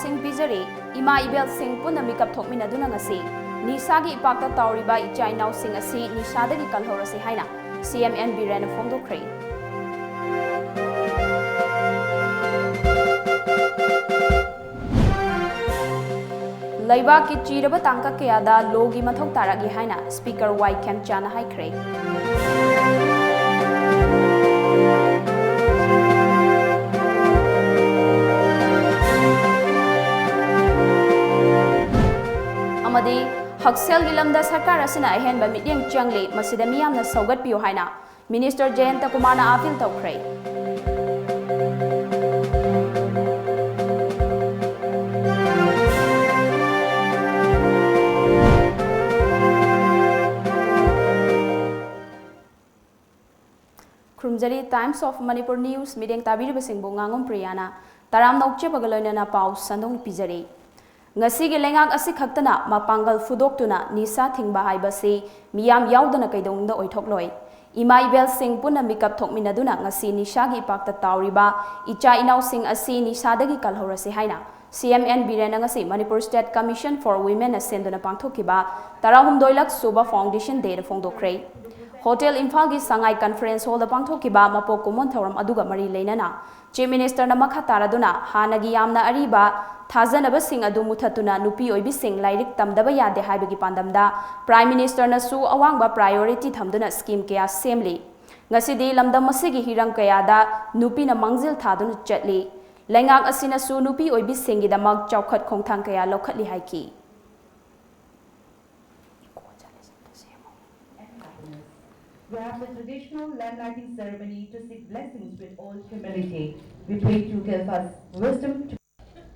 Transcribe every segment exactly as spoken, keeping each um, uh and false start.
ꯁꯤꯡ ꯄꯤꯖꯔꯤ꯫ ꯏꯃꯥ ꯏꯕꯦꯜꯁꯤꯡ ꯄꯨꯟꯅ ꯃꯤꯀꯞ ꯊꯣꯛꯃꯤꯟꯅꯗꯨꯅ ꯉꯁꯤ ꯅꯤꯁꯥꯒꯤ ꯏꯄꯥꯛꯇ ꯇꯥꯎꯔꯤꯕ ꯏꯆꯥ ꯏꯅꯥꯎꯁꯤꯡ ꯑꯁꯤ ꯅꯤꯁꯥꯗꯒꯤ ꯀꯜꯍꯧꯔꯁꯤ ꯍꯥꯏꯅ ꯁꯤ ꯑꯦꯝ ꯑꯦꯟ ꯕꯤꯔꯦꯟꯅ ꯐꯣꯡꯗꯣꯛꯈ꯭ꯔꯦ꯫ ꯂꯩꯕꯥꯛꯀꯤ ꯆꯤꯔꯕ ꯇꯥꯡꯀꯛ ꯀꯌꯥꯗ ꯂꯣꯒꯤ ꯃꯊꯧ ꯇꯥꯔꯛꯏ ꯍꯥꯏꯅ ꯁ꯭ꯄꯤꯀꯔ ꯋꯥꯏ ꯈꯦꯝꯆꯥꯅ ꯍꯥꯏꯈ꯭ꯔꯦ꯫ ꯑꯃꯗꯤ ꯍꯛꯁꯦꯜꯒꯤ ꯂꯝꯗ ꯁꯔꯀꯥꯔ ꯑꯁꯤꯅ ꯑꯍꯦꯟꯕ ꯃꯤꯠꯌꯦꯡ ꯆꯪꯂꯤ, ꯃꯁꯤꯗ ꯃꯤꯌꯥꯝꯅ ꯁꯧꯒꯠꯄꯤꯌꯨ ꯍꯥꯏꯅ ꯃꯤꯅꯤꯁꯇꯔ ꯖꯌꯟꯇ ꯀꯨꯃꯥꯔꯅ ꯑꯥꯄꯤꯜ ꯇꯧꯈ꯭ꯔꯦ꯫ ꯈꯨꯔꯨꯝꯖꯔꯤ꯫ Times of Manipur News ꯃꯤꯠꯌꯦꯡ ꯇꯥꯕꯤꯔꯤꯕꯁꯤꯡꯕꯨ ꯉꯥꯉꯣꯝ ꯄ꯭ꯔꯤꯌꯥꯅ ꯇꯔꯥꯝꯅ ꯑꯣꯛꯆꯕꯒ ꯂꯣꯏꯅꯅ ꯄꯥꯎ ꯁꯟꯗꯣꯡ ꯄꯤꯖꯔꯤ꯫ ꯉꯁꯤꯒꯤ ꯂꯩꯉꯥꯛ ꯑꯁꯤ ꯈꯛꯇꯅ ꯃꯄꯥꯡꯒꯜ ꯐꯨꯗꯣꯛꯇꯨꯅ ꯅꯤꯁꯥ ꯊꯤꯡꯕ ꯍꯥꯏꯕꯁꯤ ꯃꯤꯌꯥꯝ ꯌꯥꯎꯗꯅ ꯀꯩꯗꯧꯅꯨꯡꯗ ꯑꯣꯏꯊꯣꯛꯂꯣꯏ꯫ ꯏꯃꯥ ꯏꯕꯦꯜꯁꯤꯡ ꯄꯨꯟꯅ ꯃꯤꯀꯞ ꯊꯣꯛꯃꯤꯟꯅꯗꯨꯅ ꯉꯁꯤ ꯅꯤꯁꯥꯒꯤ ꯏꯄꯥꯛꯇ ꯇꯥꯎꯔꯤꯕ ꯏꯆꯥ ꯏꯅꯥꯎꯁꯤꯡ ꯑꯁꯤ ꯅꯤꯁꯥꯗꯒꯤ ꯀꯜꯍꯧꯔꯁꯤ ꯍꯥꯏꯅ ꯁꯤ ꯑꯦꯝ ꯑꯦꯟ ꯕꯤꯔꯦꯟꯅ ꯉꯁꯤ ꯃꯅꯤꯄꯨꯔ ꯁ꯭ꯇꯦꯠ ꯀꯃꯤꯁꯟ ꯐꯣꯔ ꯋꯤꯃꯦꯟꯅ ꯁꯦꯝꯗꯨꯅ ꯄꯥꯡꯊꯣꯛꯈꯤꯕ ꯇꯔꯥꯍꯨꯝꯗꯣꯏꯂꯛ ꯁꯨꯕ ꯐꯥꯎꯟꯗꯦꯁꯟ ꯗꯦꯗ ꯐꯣꯡꯗꯣꯛꯈ꯭ꯔꯦ꯫ ꯍꯣꯇꯦꯜ ꯏꯝꯐꯥꯜꯒꯤ ꯁꯉꯥꯏ ꯀꯟꯐꯔꯦꯟꯁ ꯍꯣꯜꯗ ꯄꯥꯡꯊꯣꯛꯈꯤꯕ ꯃꯄꯣꯛ ꯀꯨꯝꯑꯣꯟ ꯊꯧꯔꯝ ꯑꯗꯨꯒ ꯃꯔꯤ ꯂꯩꯅꯅ ꯆꯤꯐ ꯃꯤꯅꯤꯁꯇꯔꯅ ꯃꯈꯥ ꯇꯥꯔꯗꯨꯅ ꯍꯥꯟꯅꯒꯤ ꯌꯥꯝꯅ ꯑꯔꯤꯕ ꯊꯥꯖꯅꯕꯁꯤꯡ ꯑꯗꯨ ꯃꯨꯊꯠꯇꯨꯅ ꯅꯨꯄꯤ ꯑꯣꯏꯕꯤꯁꯤꯡ ꯂꯥꯏꯔꯤꯛ ꯇꯝꯗꯕ ꯌꯥꯗꯦ ꯍꯥꯏꯕꯒꯤ ꯄꯥꯟꯗꯝꯗ ꯄ꯭ꯔꯥꯏꯝ ꯃꯤꯅꯤꯁꯇꯔꯅꯁꯨ ꯑꯋꯥꯡꯕ ꯄ꯭ꯔꯥꯏꯌꯣꯔꯤꯇꯤ ꯊꯝꯗꯨꯅ ꯁ꯭ꯀꯤꯝ ꯀꯌꯥ ꯁꯦꯝꯂꯤ꯫ ꯉꯁꯤꯗꯤ ꯂꯝꯗꯝ ꯑꯁꯤꯒꯤ ꯍꯤꯔꯝ ꯀꯌꯥꯗ ꯅꯨꯄꯤꯅ ꯃꯥꯡꯖꯤꯜ ꯊꯥꯗꯨꯅ ꯆꯠꯂꯤ꯫ ꯂꯩꯉꯥꯛ ꯑꯁꯤꯅꯁꯨ ꯅꯨꯄꯤ ꯑꯣꯏꯕꯤꯁꯤꯡꯒꯤꯗꯃꯛ ꯆꯥꯎꯈꯠ ꯈꯣꯡꯊꯥꯡ ꯀꯌꯥ ꯂꯧꯈꯠꯂꯤ ꯍꯥꯏꯈꯤ꯫ We have the traditional land lighting ceremony to seek blessings with all humility. We pray to give us wisdom to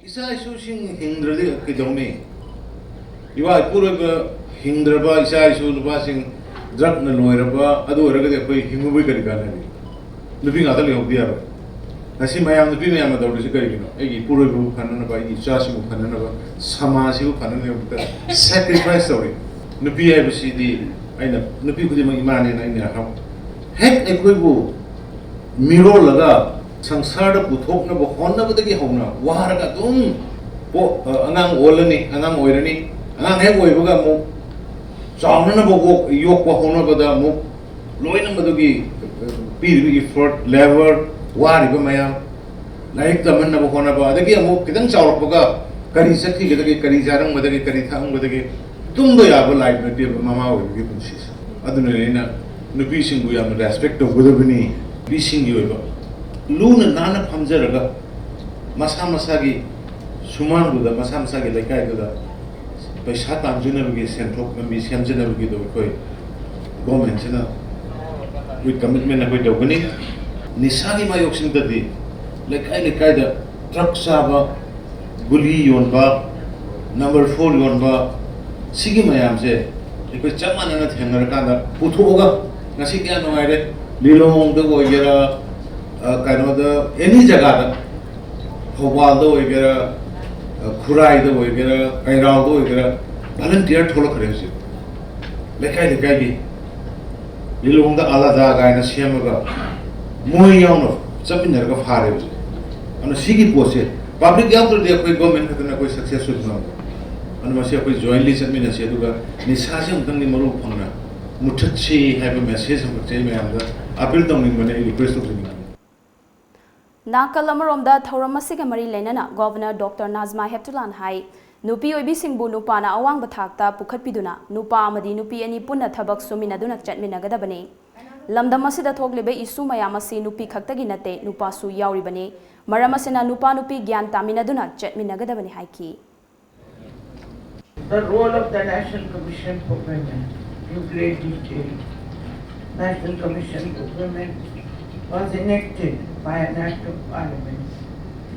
ꯏꯆꯥ ꯏꯁꯨꯁꯤꯡ ꯍꯤꯡꯗ꯭ꯔꯗꯤ ꯀꯩꯗꯧꯅꯤ? ꯏꯋꯥ ꯏꯄꯨꯔꯣꯏꯕ ꯍꯤꯡꯗ꯭ꯔꯕ ꯏꯆꯥ ꯏꯁꯨ ꯅꯨꯄꯥꯁꯤꯡ ꯗ꯭ꯔꯛꯅ ꯂꯣꯏꯔꯕ ꯑꯗꯨ ꯑꯣꯏꯔꯒꯗꯤ ꯑꯩꯈꯣꯏ ꯍꯤꯡꯉꯨꯕꯩ ꯀꯔꯤ ꯀꯥꯟꯅꯅꯤ? ꯅꯨꯄꯤ ꯉꯥꯛꯇ ꯂꯩꯍꯧꯕꯗꯤ ꯌꯥꯔꯣꯏ꯫ ꯉꯁꯤ ꯃꯌꯥꯝ, ꯅꯨꯄꯤ ꯃꯌꯥꯝꯅ ꯇꯧꯔꯤꯁꯤ ꯀꯔꯤꯒꯤꯅꯣ? ꯑꯩꯒꯤ ꯏꯄꯨꯔꯣꯏꯕꯕꯨ ꯐꯅꯅꯕ, ꯑꯩꯒꯤ ꯏꯆꯥꯁꯤꯡꯕꯨ ꯐꯅꯅꯕ, ꯁꯃꯥꯖꯁꯤꯕꯨ ꯐꯅꯅꯕ ꯁꯦꯀ꯭ꯔꯤꯐꯥꯏꯁ ꯇꯧꯔꯤ꯫ ꯅꯨꯄꯤ ꯍꯥꯏꯕꯁꯤꯗꯤ ꯑꯩꯅ, ꯅꯨꯄꯤ ꯈꯨꯗꯤꯡꯃꯛ ꯏꯃꯥꯅꯦꯅ ꯑꯩꯅ ꯍꯥꯏ-, ꯍꯦꯛ ꯑꯩꯈꯣꯏꯕꯨ ꯃꯤꯔꯣꯜꯂꯒ ꯁꯪꯁꯥꯔꯗ ꯄꯨꯊꯣꯛꯅꯕ ꯍꯣꯠꯅꯕꯗꯒꯤ ꯍꯧꯅ ꯋꯥꯔꯒ ꯑꯗꯨꯝ ꯄꯣ-, ꯑ, ꯑꯉꯥꯡ ꯑꯣꯜꯂꯅꯤ, ꯑꯉꯥꯡ ꯑꯣꯏꯔꯅꯤ꯫ ꯑꯉꯥꯡ ꯍꯦꯛ ꯑꯣꯏꯕꯒ ꯑꯃꯨꯛ ꯆꯥꯎꯅꯅꯕ ꯋꯣꯛ-, ꯌꯣꯛꯄ ꯍꯣꯠꯅꯕꯗ ꯑꯃꯨꯛ ꯂꯣꯏꯅ ꯃꯗꯨꯒꯤ, ꯑ, ꯄꯤꯔꯤꯕ effort, labour, ꯋꯥꯔꯤꯕ ꯃꯌꯥꯝ, ꯂꯥꯏꯔꯤꯛ ꯇꯝꯍꯟꯅꯕ ꯍꯣꯠꯅꯕ, ꯑꯗꯒꯤ ꯑꯃꯨꯛ ꯈꯤꯇꯪ ꯆꯥꯎꯔꯛꯄꯒ ꯀꯔꯤ ꯆꯠꯈꯤꯒꯗꯒꯦ, ꯀꯔꯤ ꯆꯥꯔꯝꯒꯗꯒꯦ, ꯀꯔꯤ ꯊꯛꯑꯝꯒꯗꯒꯦ, ꯇꯨꯝꯕ ꯌꯥꯕ life ꯅꯠꯇꯦꯕ ꯃꯃꯥ ꯑꯣꯏꯕꯒꯤ ꯄꯨꯟꯁꯤꯁꯦ꯫ ꯑꯗꯨꯅꯅꯦ ꯑꯩꯅ ꯅꯨꯄꯤꯁꯤꯡꯕꯨ ꯌꯥꯝꯅ respect ꯇꯧꯒꯗꯕꯅꯤ꯫ ꯅꯨꯄꯤꯁꯤꯡꯒꯤ ꯑꯣꯏꯕ ꯂꯨꯅ ꯅꯥꯟꯅ ꯐꯝꯖꯔꯒ ꯃꯁꯥ ꯃꯁꯥꯒꯤ ꯁꯨꯃꯥꯡꯗꯨꯗ, ꯃꯁꯥ ꯃꯁꯥꯒꯤ ꯂꯩꯀꯥꯏꯗꯨꯗ ꯄꯩꯁꯥ ꯇꯥꯟꯖꯅꯕꯒꯤ ꯁꯦꯟꯊꯣꯛ ꯂꯝꯕꯤ ꯁꯦꯝꯖꯅꯕꯒꯤꯗꯣ ꯑꯩꯈꯣꯏ government ꯁꯤꯅ with commitment ꯑꯩꯈꯣꯏ ꯇꯧꯒꯅꯤ꯫ ꯅꯤꯁꯥꯒꯤ ꯃꯥꯌꯣꯛꯁꯤꯡꯗꯗꯤ ꯂꯩꯀꯥꯏ ꯂꯩꯀꯥꯏꯗ drug ꯆꯥꯕ, ꯒꯨꯂꯤ ꯌꯣꯟꯕ, number four ꯌꯣꯟꯕ, ꯁꯤꯒꯤ ꯃꯌꯥꯝꯁꯦ ꯑꯩꯈꯣꯏ ꯆꯞ ꯃꯥꯟꯅꯅ ꯊꯦꯡꯅꯔꯀꯥꯟꯗ ꯄꯨꯊꯣꯛꯑꯒ, ꯉꯁꯤ ꯀꯌꯥ ꯅꯨꯡꯉꯥꯏꯔꯦ, ꯂꯤꯂꯣꯡꯗ ꯑꯣꯏꯒꯦꯔꯥ, ꯑ, ꯀꯩꯅꯣꯗ, any ꯖꯒꯥꯗ, ꯊꯧꯕꯥꯜꯗ ꯑꯣꯏꯒꯦꯔꯥ, ꯑ, ꯈꯨꯔꯥꯏꯗ ꯑꯣꯏꯒꯦꯔꯥ, ꯀꯩꯔꯥꯎꯗ ꯑꯣꯏꯒꯦꯔꯥ, volunteer ꯊꯣꯛꯂꯛꯈ꯭ꯔꯦ ꯍꯧꯖꯤꯛ꯫ ꯂꯩꯀꯥꯏ ꯂꯩꯀꯥꯏꯒꯤ ꯂꯤꯂꯣꯡꯗ ꯑꯂꯥꯗꯥ ꯀꯥꯏꯅ ꯁꯦꯝꯃꯒ ꯃꯣꯏ ꯌꯥꯎꯅ ꯆꯠꯃꯤꯟꯅꯔꯒ ꯐꯥꯔꯦ ꯍꯧꯖꯤꯛ꯫ ꯑꯗꯨꯅ ꯁꯤꯒꯤ ꯄꯣꯠꯁꯦ public ꯌꯥꯎꯗ꯭ꯔꯗꯤ ꯑꯩꯈꯣꯏ government ꯈꯛꯇꯅ ꯑꯩꯈꯣꯏ success ꯑꯣꯏꯕ ꯉꯝꯃꯣꯏ꯫ ꯑꯗꯨꯅ ꯃꯁꯤ ꯑꯩꯈꯣꯏ jointly ꯆꯠꯃꯤꯟꯅꯁꯤ, ꯑꯗꯨꯒ ꯅꯤꯁꯥꯁꯤ ꯑꯃꯨꯛꯇꯪꯗꯤ ꯃꯔꯨ ꯐꯪꯅ ꯃꯨꯊꯠꯁꯤ ꯍꯥꯏꯕ message ꯑꯃꯈꯛꯁꯦ ꯑꯩ ꯃꯌꯥꯝꯗ appeal ꯇꯧꯅꯤꯡꯕꯅꯦ, ꯑꯩ request ꯇꯧꯖꯅꯤꯡꯕꯅꯦ꯫ ꯅꯥꯀꯜ ꯑꯃꯔꯣꯝꯗ ꯊꯧꯔꯝ ꯑꯁꯤꯒ ꯃꯔꯤ ꯂꯩꯅꯅ Governor Doctor Najma Heptulla'n ꯍꯥꯏ, ꯅꯨꯄꯤ ꯑꯣꯏꯕꯤꯁꯤꯡꯕꯨ ꯅꯨꯄꯥꯅ ꯑꯋꯥꯡꯕ ꯊꯥꯛꯇ ꯄꯨꯈꯠꯄꯤꯗꯨꯅ ꯅꯨꯄꯥ ꯑꯃꯗꯤ ꯅꯨꯄꯤ ꯑꯅꯤ ꯄꯨꯟꯅ ꯊꯕꯛ ꯁꯨꯃꯤꯟꯅꯗꯨꯅ ꯆꯠꯃꯤꯟꯅꯒꯗꯕꯅꯤ꯫ ꯂꯝꯗꯝ ꯑꯁꯤꯗ ꯊꯣꯛꯂꯤꯕ issue ꯃꯌꯥꯝ ꯑꯁꯤ ꯅꯨꯄꯤ ꯈꯛꯇꯒꯤ ꯅꯠꯇꯦ, ꯅꯨꯄꯥꯁꯨ ꯌꯥꯎꯔꯤꯕꯅꯤ꯫ ꯃꯔꯝ ꯑꯁꯤꯅ ꯅꯨꯄꯥ ꯅꯨꯄꯤ ꯒ꯭ꯌꯥꯟ ꯇꯥꯃꯤꯟꯅꯗꯨꯅ ꯆꯠꯃꯤꯟꯅꯒꯗꯕꯅꯤ ꯍꯥꯏꯈꯤ꯫ The role of the National Commission for Women in great detail. National Commission for Women was enacted by an act of Parliament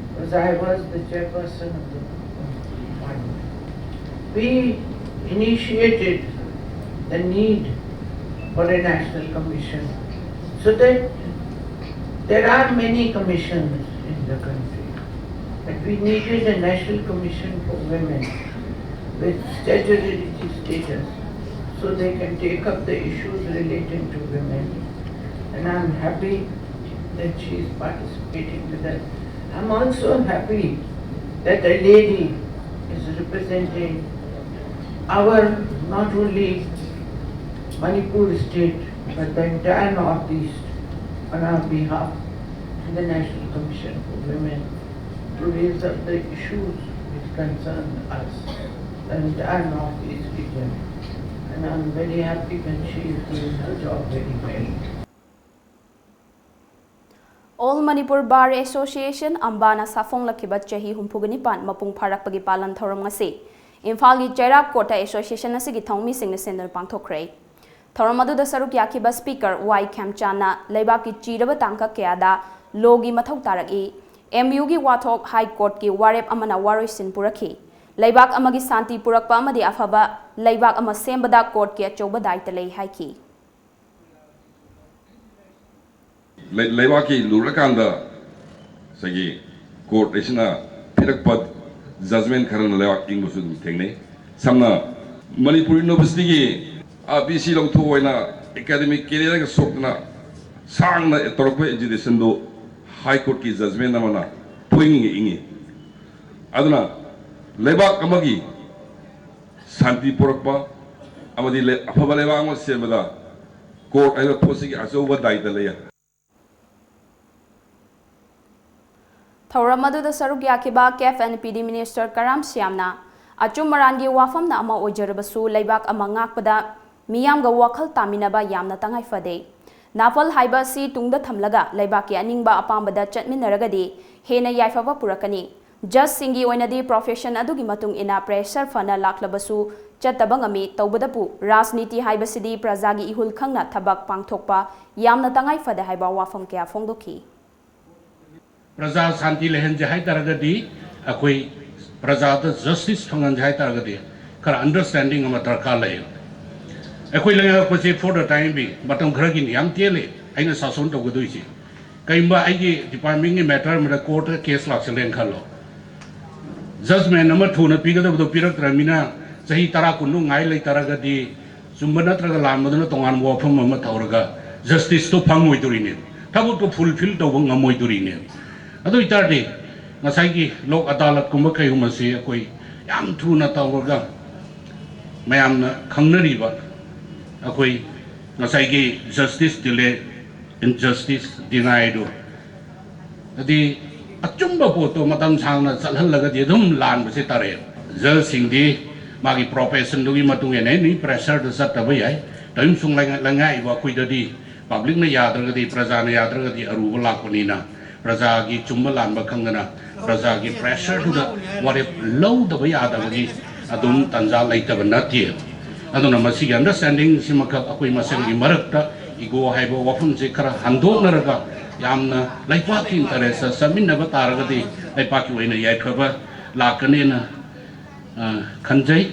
because I was the chairperson of the Parliament. We initiated the need for a national commission so that there are many commissions in the country, but we needed a national commission for women with statutory status so they can take up the issues relating to women. And I'm happy that she is participating with us. I'm also happy that a lady is representing our, not only Manipur state, but the entire Northeast on our behalf to the National Commission for Women to raise up the issues which concern us, the entire Northeast region. And I'm very happy that she is doing her job very well. All Manipur Bar Association, ꯑꯝꯕꯥꯅ ꯁꯥꯐꯣꯡꯂꯛꯈꯤꯕ ꯆꯍꯤ ꯍꯨꯝꯐꯨꯒ ꯅꯤꯄꯥꯟ ꯃꯄꯨꯡ ꯐꯥꯔꯛꯄꯒꯤ ꯄꯥꯂꯟ ꯊꯧꯔꯝ ꯉꯁꯤ ꯏꯝꯐꯥꯜꯒꯤ ꯆꯩꯔꯥꯛ ꯀꯣꯔꯠꯇ association ꯑꯁꯤꯒꯤ ꯊꯧꯃꯤꯁꯤꯡꯅ ꯁꯤꯟꯗꯨꯅ ꯄꯥꯡꯊꯣꯛꯈ꯭ꯔꯦ꯫ ꯊꯧꯔꯝ ꯑꯗꯨꯗ ꯁꯔꯨꯛ ꯌꯥꯈꯤꯕ speaker ꯋꯥꯏ ꯈꯦꯝꯆꯥꯟꯅ ꯂꯩꯕꯥꯛꯀꯤ ꯆꯤꯔꯕ ꯇꯥꯡꯀꯛ ꯀꯌꯥꯗ ꯂꯣꯒꯤ ꯃꯊꯧ ꯇꯥꯔꯛꯏ, ꯑꯦꯝ ꯌꯨꯒꯤ ꯋꯥꯊꯣꯛ ꯍꯥꯏ ꯀꯣꯔꯠꯀꯤ ꯋꯥꯔꯦꯞ ꯑꯃꯅ ꯋꯥꯔꯣꯏꯁꯤꯟ ꯄꯨꯔꯛꯈꯤ, ꯂꯩꯕꯥꯛ ꯑꯃꯒꯤ ꯁꯥꯟꯇꯤ ꯄꯨꯔꯛꯄ ꯑꯃꯗꯤ ꯑꯐꯕ ꯂꯩꯕꯥꯛ ꯑꯃ ꯁꯦꯝꯕꯗ ꯀꯣꯔꯠꯀꯤ ꯑꯆꯧꯕ ꯗꯥꯏꯇ ꯂꯩ ꯍꯥꯏꯈꯤ꯫ ꯂꯩ- ꯂꯩꯕꯥꯛꯀꯤ ꯂꯨꯔꯀꯥꯟꯗ ꯉꯁꯥꯏꯒꯤ ꯀꯣꯔꯠ ꯑꯁꯤꯅ ꯄꯤꯔꯛꯄ ꯖꯖꯃꯦꯟ ꯈꯔꯅ ꯂꯩꯕꯥꯛ ꯏꯪꯕꯁꯨ ꯑꯗꯨꯝ ꯊꯦꯡꯅꯩ꯫ ꯁꯝꯅ ꯃꯅꯤꯄꯨꯔ ꯌꯨꯅꯤꯚꯔꯁꯤꯇꯤꯒꯤ ꯕꯤ ꯁꯤ ꯂꯧꯊꯣꯛꯑꯣ ꯍꯥꯏꯅ ꯑꯦꯀꯥꯗꯃꯤꯛ ꯀꯦꯔꯤꯌꯔꯒ ꯁꯣꯛꯇꯅ ꯁꯥꯡꯅ ꯇꯧꯔꯛꯄ ꯑꯦꯖꯤꯇꯦꯁꯟꯗꯨ ꯍꯥꯏ ꯀꯣꯔꯠꯀꯤ ꯖꯖꯃꯦꯟ ꯑꯃꯅ ꯊꯣꯏꯅ ꯏꯪꯉꯤ꯫ ꯑꯗꯨꯅ ꯂꯩꯕꯥꯛ ꯑꯃꯒꯤ ꯁꯥꯟꯇꯤ ꯄꯨꯔꯛꯄ ꯑꯃꯗꯤ ꯂꯩ- ꯑꯐꯕ ꯂꯩꯕꯥꯛ ꯑꯃ ꯁꯦꯝꯕꯗ ꯀꯣꯔꯠ ꯍꯥꯏꯕ ꯄꯣꯠꯁꯤꯒꯤ ꯑꯆꯧꯕ ꯗꯥꯏꯇ ꯂꯩ꯫ ꯊꯧꯔꯝ ꯑꯗꯨꯗ ꯁꯔꯨꯛ ꯌꯥꯈꯤꯕ ꯀꯦꯐ ꯑꯦꯟ ꯄꯤ ꯗꯤ minister ꯀꯔꯥꯝ ꯁ꯭ꯌꯥꯝꯅ ꯑꯆꯨꯝ ꯑꯔꯥꯟꯒꯤ ꯋꯥꯐꯝꯅ ꯑꯃ ꯑꯣꯏꯖꯔꯕꯁꯨ ꯂꯩꯕꯥꯛ ꯑꯃ ꯉꯥꯛꯄꯗ ꯃꯤꯌꯥꯝꯒ ꯋꯥꯈꯜ ꯇꯥꯃꯤꯟꯅꯕ ꯌꯥꯝꯅ ꯇꯉꯥꯏ ꯐꯗꯦ꯫ ꯅꯥꯐꯜ ꯍꯥꯏꯕ ꯑꯁꯤ ꯇꯨꯡꯗ ꯊꯝꯂꯒ ꯂꯩꯕꯥꯛꯀꯤ ꯑꯅꯤꯡꯕ ꯑꯄꯥꯝꯕꯗ ꯆꯠꯃꯤꯟꯅꯔꯒꯗꯤ ꯍꯦꯟꯅ ꯌꯥꯏꯐꯕ ꯄꯨꯔꯛꯀꯅꯤ꯫ ꯖꯖꯁꯤꯡꯒꯤ ꯑꯣꯏꯅꯗꯤ profession ꯑꯗꯨꯒꯤ ꯃꯇꯨꯡ ꯏꯟꯅ pressure ꯐꯅ ꯂꯥꯛꯂꯕꯁꯨ ꯆꯠꯇꯕ ꯉꯝꯃꯤ꯫ ꯇꯧꯕꯗꯕꯨ ꯔꯥꯖꯅꯤꯇꯤ ꯍꯥꯏꯕꯁꯤꯗꯤ ꯄ꯭ꯔꯖꯥꯒꯤ ꯏꯍꯨꯜ ꯈꯪꯅ ꯊꯕꯛ ꯄꯥꯡꯊꯣꯛꯄ ꯌꯥꯝꯅ ꯇꯉꯥꯏ ꯐꯗꯦ ꯍꯥꯏꯕ ꯋꯥꯐꯝ ꯀꯌꯥ ꯐꯣꯡꯗꯣꯛꯈꯤ꯫ ꯄ꯭ꯔꯖꯥ ꯁꯥꯟꯇꯤ ꯂꯩꯍꯟꯁꯦ ꯍꯥꯏ ꯇꯥꯔꯒꯗꯤ ꯑꯩꯈꯣꯏ ꯄ꯭ꯔꯖꯥꯗ justice ꯐꯪꯍꯟꯁꯦ ꯍꯥꯏ ꯇꯥꯔꯒꯗꯤ ꯈꯔ understanding ꯑꯃ ꯗꯔꯀꯥꯔ ꯂꯩ꯫ ꯑꯩꯈꯣꯏ ꯂꯩꯉꯥꯛꯄꯁꯦ for the time being ꯃꯇꯝ ꯈꯔꯒꯤꯅꯤ, ꯌꯥꯝ ꯇꯦꯜꯂꯦ ꯑꯩꯅ ꯁꯥꯁꯣꯟ ꯇꯧꯒꯗꯣꯏꯁꯦ꯫ ꯀꯔꯤꯒꯨꯝꯕ ꯑꯩꯒꯤ departmentꯀꯤ matter ꯑꯃꯗ courtꯇ case ꯂꯥꯛꯁꯜꯂꯦꯅ ꯈꯜꯂꯣ, judgment ꯑꯃ ꯊꯨꯅ ꯄꯤꯒꯗꯕꯗꯣ ꯄꯤꯔꯛꯇ꯭ꯔꯕꯅꯤꯅ ꯆꯍꯤ ꯇꯔꯥ ꯀꯨꯟꯃꯨꯛ ꯉꯥꯏ ꯂꯩꯇꯥꯔꯒꯗꯤ ꯆꯨꯝꯕ ꯅꯠꯇ꯭ꯔꯒ ꯂꯥꯟꯕꯗꯨꯅ ꯇꯣꯉꯥꯟꯕ ꯋꯥꯐꯝ ꯑꯃ ꯇꯧꯔꯒ justiceꯇꯣ ꯐꯪꯉꯣꯏꯗꯣꯔꯤꯅꯦ, ꯊꯕꯛꯇꯣ fulfil ꯇꯧꯕ ꯉꯝꯃꯣꯏꯗꯣꯔꯤꯅꯦ꯫ ꯑꯗꯨ ꯑꯣꯏꯇꯥꯔꯗꯤ ꯉꯁꯥꯏꯒꯤ ꯂꯣꯛ ꯑꯗꯥꯂꯠꯀꯨꯝꯕ ꯀꯩꯒꯨꯝꯕꯁꯤ ꯑꯩꯈꯣꯏ ꯌꯥꯝ ꯊꯨꯅ ꯇꯧꯔꯒ ꯃꯌꯥꯝꯅ ꯈꯪꯅꯔꯤꯕ ꯑꯩꯈꯣꯏ ꯉꯁꯥꯏꯒꯤ justice delay, injustice denied ꯗꯣ, ꯍꯥꯏꯗꯤ ꯑꯆꯨꯝꯕ ꯄꯣꯠꯇꯣ ꯃꯇꯝ ꯁꯥꯡꯅ ꯆꯠꯍꯜꯂꯒꯗꯤ ꯑꯗꯨꯝ ꯂꯥꯟꯕꯁꯦ ꯇꯥꯔꯛꯑꯦ꯫ ꯖꯖꯁꯤꯡꯗꯤ ꯃꯥꯒꯤ profession ꯗꯨꯒꯤ ꯃꯇꯨꯡ ꯏꯟꯅ ꯑꯦꯅꯤ pressure ꯗ ꯆꯠꯇꯕ ꯌꯥꯏ꯫ ꯇꯥꯏꯕꯪ ꯁꯨꯡꯂꯩ ꯂꯩꯉꯥꯛꯏꯕ ꯑꯩꯈꯣꯏꯗꯗꯤ ꯄꯕ꯭ꯂꯤꯛꯅ ꯌꯥꯗ꯭ꯔꯒꯗꯤ, ꯄ꯭ꯔꯖꯥꯅ ꯌꯥꯗ꯭ꯔꯒꯗꯤ ꯑꯔꯨꯕ ꯂꯥꯛꯄꯅꯤꯅ, ꯄ꯭ꯔꯖꯥꯒꯤ ꯆꯨꯝꯕ ꯂꯥꯟꯕ ꯈꯪꯗꯅ ꯄ꯭ꯔꯖꯥꯒꯤ pressure ꯗꯨꯗ ꯋꯥꯔꯦꯞ ꯂꯧꯗꯕ ꯌꯥꯗꯕꯒꯤ ꯑꯗꯨꯝ ꯇꯥꯟꯖꯥ ꯂꯩꯇꯕ ꯅꯠꯇꯦ꯫ ꯑꯗꯨꯅ ꯃꯁꯤꯒꯤ understanding ꯁꯤꯃꯈꯛ ꯑꯩꯈꯣꯏ ꯃꯁꯦꯜꯒꯤ ꯃꯔꯛꯇ ego ꯍꯥꯏꯕ ꯋꯥꯐꯝꯁꯦ ꯈꯔ ꯍꯟꯗꯣꯛꯅꯔꯒ ꯌꯥꯝꯅ ꯂꯩꯄꯥꯛꯀꯤ interest ꯇ ꯆꯠꯃꯤꯟꯅꯕ ꯇꯥꯔꯒꯗꯤ ꯂꯩꯄꯥꯛꯀꯤ ꯑꯣꯏꯅ ꯌꯥꯏꯐꯕ ꯂꯥꯛꯀꯅꯦꯅ, ꯑ, ꯈꯟꯖꯩ꯫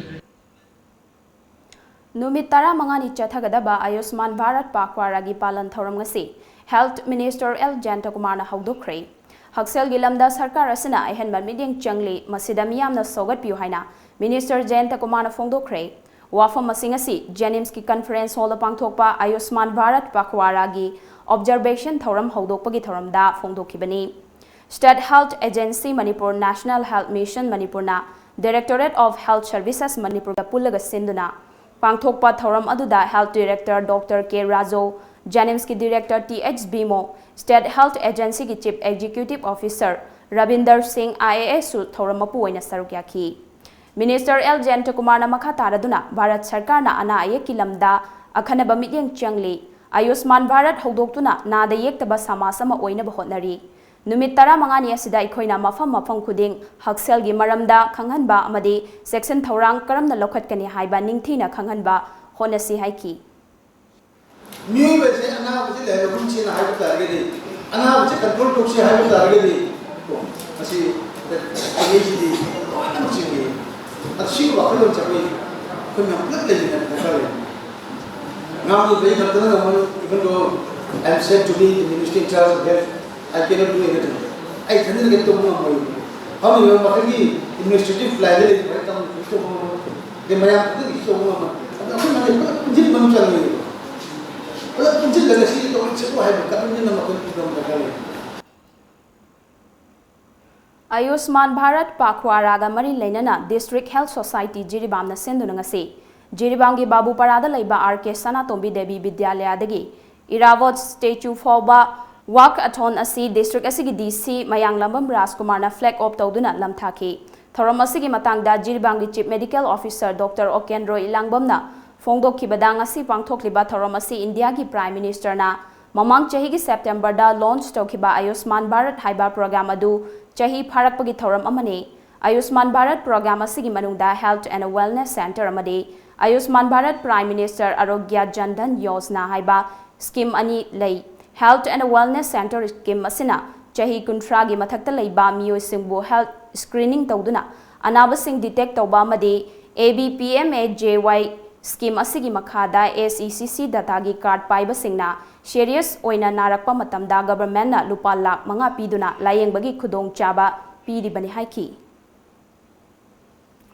ꯅꯨꯃꯤꯠ ꯇꯔꯥꯃꯉꯥꯅꯤ ꯆꯠꯊꯒꯗꯕ ꯑꯌꯨꯁꯃꯥꯟ ꯚꯥꯔꯠ ꯄꯥꯈ꯭ꯋꯥꯔꯥꯒꯤ ꯄꯥꯂꯟ ꯊꯧꯔꯝ ꯉꯁꯤ Health Minister ꯑꯦꯜ ꯖꯌꯟꯇꯀꯨꯃꯥꯔꯅ ꯍꯧꯗꯣꯛꯈ꯭ꯔꯦ꯫ ꯍꯛꯁꯦꯜꯒꯤ ꯂꯝꯗ ꯁꯔꯀꯥꯔ ꯑꯁꯤꯅ ꯑꯍꯦꯟꯕ ꯃꯤꯠꯌꯦꯡ ꯆꯪꯂꯤ, ꯃꯁꯤꯗ ꯃꯤꯌꯥꯝꯅ ꯁꯧꯒꯠꯄꯤꯌꯨ ꯍꯥꯏꯅ Minister ꯖꯌꯟꯇꯀꯨꯃꯥꯔꯅ ꯐꯣꯡꯗꯣꯛꯈ꯭ꯔꯦ꯫ ꯋꯥꯐꯝ ꯑꯁꯤ ꯉꯁꯤ JNIMSꯀꯤ conference hall ꯗ ꯄꯥꯡꯊꯣꯛꯄ ꯑꯌꯨꯁꯃꯥꯟ ꯚꯥꯔꯠ ꯄꯥꯈ꯭ꯋꯥꯔꯥꯒꯤ observation ꯊꯧꯔꯝ ꯍꯧꯗꯣꯛꯄꯒꯤ ꯊꯧꯔꯝꯗ ꯐꯣꯡꯗꯣꯛꯈꯤꯕꯅꯤ꯫ State Health Agency Manipur, National Health Mission ꯃꯅꯤꯄꯨꯔꯅ Directorate of Health Services ꯃꯅꯤꯄꯨꯔꯒ ꯄꯨꯜꯂꯒ ꯁꯤꯟꯗꯨꯅ ꯄꯥꯡꯊꯣꯛꯄ ꯊꯧꯔꯝ ꯑꯗꯨꯗ Health Director doctor K Rajo, JNIMSꯀꯤ Director T H Bimo, State Health Agencyꯒꯤ Chief Executive Officer Rabinder Singh, I ꯑꯦ ꯑꯦꯁꯁꯨ ꯊꯧꯔꯝ ꯃꯄꯨ ꯑꯣꯏꯅ ꯁꯔꯨꯛ ꯌꯥꯈꯤ꯫ Minister ꯑꯦꯜ ꯖꯌꯟꯇꯀꯨꯃꯥꯔꯅ ꯃꯈꯥ ꯇꯥꯔꯗꯨꯅ ꯚꯥꯔꯠ ꯁꯔꯀꯥꯔꯅ ꯑꯅꯥ ꯑꯌꯦꯛꯀꯤ ꯂꯝꯗ ꯑꯈꯟꯅꯕ ꯃꯤꯠꯌꯦꯡ ꯆꯪꯂꯤ, ꯑꯌꯨꯁꯃꯥꯟ ꯚꯥꯔꯠ ꯍꯧꯗꯣꯛꯇꯨꯅ ꯅꯥꯗ ꯌꯦꯛꯇꯕ ꯁꯃꯥꯖ ꯑꯃ ꯑꯣꯏꯅꯕ ꯍꯣꯠꯅꯔꯤ꯫ ꯅꯨꯃꯤꯠ ꯇꯔꯥꯃꯉꯥꯅꯤ ꯑꯁꯤꯗ ꯑꯩꯈꯣꯏꯅ ꯃꯐꯝ ꯃꯐꯝ ꯈꯨꯗꯤꯡ ꯍꯛꯁꯦꯜꯒꯤ ꯃꯔꯝꯗ ꯈꯪꯍꯟꯕ ꯑꯃꯗꯤ ꯆꯦꯛꯁꯤꯟ ꯊꯧꯔꯥꯡ ꯀꯔꯝꯅ ꯂꯧꯈꯠꯀꯅꯤ ꯍꯥꯏꯕ ꯅꯤꯡꯊꯤꯅ ꯈꯪꯍꯟꯕ ꯍꯣꯠꯅꯁꯤ ꯍꯥꯏꯈꯤ꯫ ꯃꯤꯑꯣꯏꯕꯁꯦ ꯑꯅꯥꯕꯁꯦ ꯂꯩꯍꯜꯂꯒꯨꯝꯁꯦꯅ ꯍꯥꯏꯕ ꯇꯥꯔꯒꯗꯤ, ꯑꯅꯥꯕꯁꯦ control ꯇꯧꯁꯦ ꯍꯥꯏꯕ ꯇꯥꯔꯒꯗꯤ, ꯀꯣ, ꯃꯁꯤ ꯇꯧꯔꯛꯏꯁꯤꯗꯤ ꯂꯣꯏꯅꯃꯛ ꯆꯤꯡꯏ꯫ ꯑꯗꯨ ꯁꯤꯒꯤ ꯋꯥꯈꯜꯂꯣꯟꯁꯦ ꯑꯩꯈꯣꯏ, ꯑꯩꯈꯣꯏ ꯃꯌꯥꯝ ꯄꯨꯂꯞ ꯂꯩꯃꯤꯟꯅꯕ ꯗꯔꯀꯥꯔ ꯂꯩ꯫ ꯉꯥꯡꯂꯤꯕ ꯑꯩ ꯈꯛꯇꯅ ꯉꯝꯃꯣꯏ, even though I am said to be the minister in charge of health, I cannot do anything. ꯑꯩ ꯏꯊꯟꯗꯅ ꯀꯩꯝ ꯇꯧꯕ ꯉꯝꯃꯣꯏ꯫ ꯐꯝꯃꯤꯕ ꯃꯈꯜꯒꯤ administrative line ꯗ ꯂꯩꯔꯤꯕ ꯃꯌꯥꯝ ꯇꯧꯕ ꯉꯝꯃꯣꯏ꯫ ꯑꯗꯩ ꯃꯌꯥꯝ ꯈꯛꯇꯒꯤꯁꯨ ꯇꯧꯕ ꯉꯝꯃꯣꯏ꯫ ꯑꯗꯣ ꯑꯩꯈꯣꯏ ꯃꯌꯥꯝ ꯄꯨꯂꯞ ꯄꯨꯟꯁꯤꯟꯕ ꯑꯃ ꯆꯪꯉꯦ꯫ ꯄꯨꯂꯞ ꯄꯨꯟꯁꯤꯜꯂꯒ ꯁꯤ ꯇꯧꯔꯁꯤꯀꯣ ꯍꯥꯏꯕ commitment ꯑꯃ ꯑꯩꯈꯣꯏ ꯄꯨꯝꯅꯃꯛ ꯗꯔꯀꯥꯔ ꯂꯩ꯫ ꯑꯌꯨꯁꯃꯥꯟ ꯚꯥꯔꯠ ꯄꯥꯈ꯭ꯋꯥꯔꯥꯒ ꯃꯔꯤ ꯂꯩꯅꯅ District Health Society ꯖꯤꯔꯤꯕꯥꯝꯅ ꯁꯤꯟꯗꯨꯅ ꯉꯁꯤ ꯖꯤꯔꯤꯕꯥꯝꯒꯤ ꯕꯥꯕꯨꯄꯥꯔꯥꯗ ꯂꯩꯕ ꯑꯥꯔ ꯀꯦ ꯁꯅꯥꯇꯣꯝꯕꯤ ꯗꯦꯕꯤ ꯕꯤꯗ꯭ꯌꯥꯂꯌꯥꯗꯒꯤ ꯏꯔꯥꯕꯣꯠ ꯁ꯭ꯇꯦꯆꯨ ꯐꯥꯎꯕ walkathon ꯑꯁꯤ district ꯑꯁꯤꯒꯤ ꯗꯤ ꯁꯤ ꯃꯌꯥꯡꯂꯝꯕꯝ ꯔꯥꯖꯀꯨꯃꯥꯔꯅ flag off ꯇꯧꯗꯨꯅ ꯂꯝꯊꯥꯈꯤ꯫ ꯊꯧꯔꯝ ꯑꯁꯤꯒꯤ ꯃꯇꯥꯡꯗ ꯖꯤꯔꯤꯕꯥꯝꯒꯤ Chief Medical Officer ꯗꯣꯛꯇꯔ ꯑꯣꯀꯦꯟꯗ꯭ꯔꯣ ꯏꯂꯥꯡꯕꯝꯅ ꯐꯣꯡꯗꯣꯛꯈꯤꯕꯗ, ꯉꯁꯤ ꯄꯥꯡꯊꯣꯛꯂꯤꯕ ꯊꯧꯔꯝ ꯑꯁꯤ ꯏꯟꯗꯤꯌꯥꯒꯤ Prime Ministerꯅ ꯃꯃꯥꯡ ꯆꯍꯤꯒꯤ Septemberꯗ launch ꯇꯧꯈꯤꯕ ꯑꯌꯨꯁꯃꯥꯟ ꯚꯥꯔꯠ ꯍꯥꯏꯕ program ꯑꯗꯨ ꯆꯍꯤ ꯐꯥꯔꯛꯄꯒꯤ ꯊꯧꯔꯝ ꯑꯃꯅꯤ꯫ ꯑꯌꯨꯁꯃꯥꯟ ꯚꯥꯔꯠ program ꯑꯁꯤꯒꯤ ꯃꯅꯨꯡꯗ Health and Wellness Centre ꯑꯃꯗꯤ ꯑꯌꯨꯁꯃꯥꯟ ꯚꯥꯔꯠ Prime Minister ꯑꯔꯣꯒ꯭ꯌ ꯖꯟ ꯙꯟ ꯌꯣꯖꯅꯥ ꯍꯥꯏꯕ scheme ꯑꯅꯤ ꯂꯩ꯫ Health and Wellness Centre scheme ꯑꯁꯤꯅ ꯆꯍꯤ ꯀꯨꯟꯊ꯭ꯔꯥꯒꯤ ꯃꯊꯛꯇ ꯂꯩꯕ ꯃꯤꯑꯣꯏꯁꯤꯡꯕꯨ health screening ꯇꯧꯗꯨꯅ ꯑꯅꯥꯕꯁꯤꯡ detect ꯇꯧꯕ ꯑꯃꯗꯤ A B P M A J Y scheme ꯑꯁꯤꯒꯤ ꯃꯈꯥꯗ S E C C dataꯒꯤ card ꯄꯥꯏꯕꯁꯤꯡꯅ serious ꯑꯣꯏꯅ ꯅꯥꯔꯛꯄ ꯃꯇꯝꯗ governmentꯅ ꯂꯨꯄꯥ ꯂꯥꯈ ꯃꯉꯥ ꯄꯤꯗꯨꯅ ꯂꯥꯌꯦꯡꯕꯒꯤ ꯈꯨꯗꯣꯡꯆꯥꯕ ꯄꯤꯔꯤꯕꯅꯤ ꯍꯥꯏꯈꯤ꯫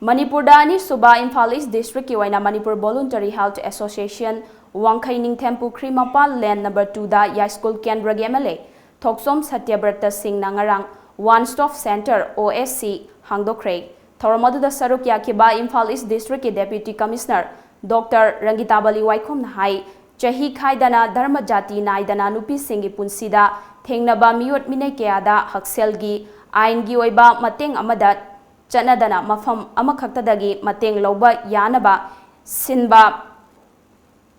ꯃꯅꯤꯄꯨꯔꯗ ꯑꯅꯤꯁꯨꯕ ꯏꯝꯐꯥꯜ East Districtꯀꯤ ꯑꯣꯏꯅ Manipur Voluntary Health Association ꯋꯥꯡꯈꯩ ꯅꯤꯡꯊꯦꯝ ꯄꯨꯈ꯭ꯔꯤ ꯃꯄꯥꯜ Lane number twoꯗ ꯌꯥꯏꯁ꯭ꯀꯨꯜ ꯀꯦꯟꯗ꯭ꯔꯒꯤ M L A ꯊꯣꯛꯆꯣꯝ ꯁꯇ꯭ꯌꯕ꯭ꯔꯇ ꯁꯤꯡꯅ ꯉꯔꯥꯡ One Stop Centre O S C ꯍꯥꯡꯗꯣꯛꯈ꯭ꯔꯦ꯫ ꯊꯧꯔꯝ ꯑꯗꯨꯗ ꯁꯔꯨꯛ ꯌꯥꯈꯤꯕ ꯏꯝꯐꯥꯜ East Districtꯀꯤ Deputy Commissioner ꯗꯣꯛꯇꯔ ꯔꯪꯒꯤꯇꯥꯕꯂꯤ ꯋꯥꯏꯈꯣꯝꯅ ꯍꯥꯏ, ꯆꯍꯤ ꯈꯥꯏꯗꯅ, ꯙꯔꯃ ꯖꯥꯇꯤ ꯅꯥꯏꯗꯅ ꯅꯨꯄꯤꯁꯤꯡꯒꯤ ꯄꯨꯟꯁꯤꯗ ꯊꯦꯡꯅꯕ ꯃꯤꯑꯣꯠ ꯃꯤꯅꯩ ꯀꯌꯥꯗ ꯍꯛꯁꯦꯜꯒꯤ, ꯑꯥꯏꯟꯒꯤ ꯑꯣꯏꯕ ꯃꯇꯦꯡ ꯑꯃꯗ ꯆꯠꯅꯗꯅ ꯃꯐꯝ ꯑꯃꯈꯛꯇꯗꯒꯤ ꯃꯇꯦꯡ ꯂꯧꯕ ꯌꯥꯅꯕ ꯁꯤꯟꯕ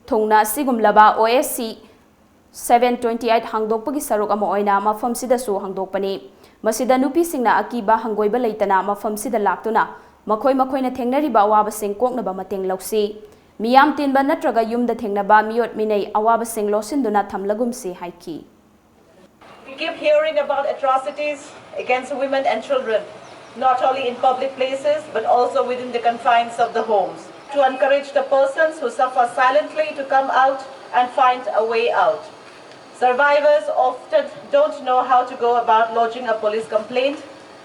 ꯊꯨꯡꯅ ꯑꯁꯤꯒꯨꯝꯂꯕ O S C seven twenty eight ꯍꯥꯡꯗꯣꯛꯄꯒꯤ ꯁꯔꯨꯛ ꯑꯃ ꯑꯣꯏꯅ ꯃꯐꯝꯁꯤꯗꯁꯨ ꯍꯥꯡꯗꯣꯛꯄꯅꯤ꯫ ꯃꯁꯤꯗ ꯅꯨꯄꯤꯁꯤꯡꯅ ꯑꯀꯤꯕ ꯍꯪꯒꯣꯏꯕ ꯂꯩꯇꯅ ꯃꯐꯝꯁꯤꯗ ꯂꯥꯛꯇꯨꯅ ꯃꯈꯣꯏ ꯃꯈꯣꯏꯅ ꯊꯦꯡꯅꯔꯤꯕ ꯑꯋꯥꯕꯁꯤꯡ ꯀꯣꯛꯅꯕ ꯃꯇꯦꯡ ꯂꯧꯁꯤ꯫ ꯃꯤꯌꯥꯝ ꯇꯤꯟꯕ ꯅꯠꯇ꯭ꯔꯒ ꯌꯨꯝꯗ ꯊꯦꯡꯅꯕ ꯃꯤꯑꯣꯠ ꯃꯤꯅꯩ ꯑꯋꯥꯕꯁꯤꯡ ꯂꯣꯠꯁꯤꯟꯗꯨꯅ ꯊꯝꯂꯒꯨꯝꯁꯤ ꯍꯥꯏꯈꯤ꯫ We keep hearing about atrocities against women and children, not only in public places but also within the confines of the homes. To encourage the persons who suffer silently to come out and find a way out. Survivors often don't know how to go about lodging a police complaint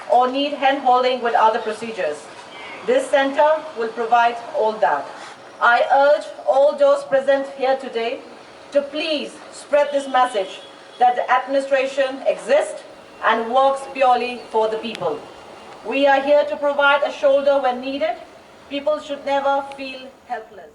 or need hand holding with other procedures. This center will provide all that. I urge all those present here today to please spread this message that the administration exists and works purely for the people. We are here to provide a shoulder when needed. People should never feel helpless.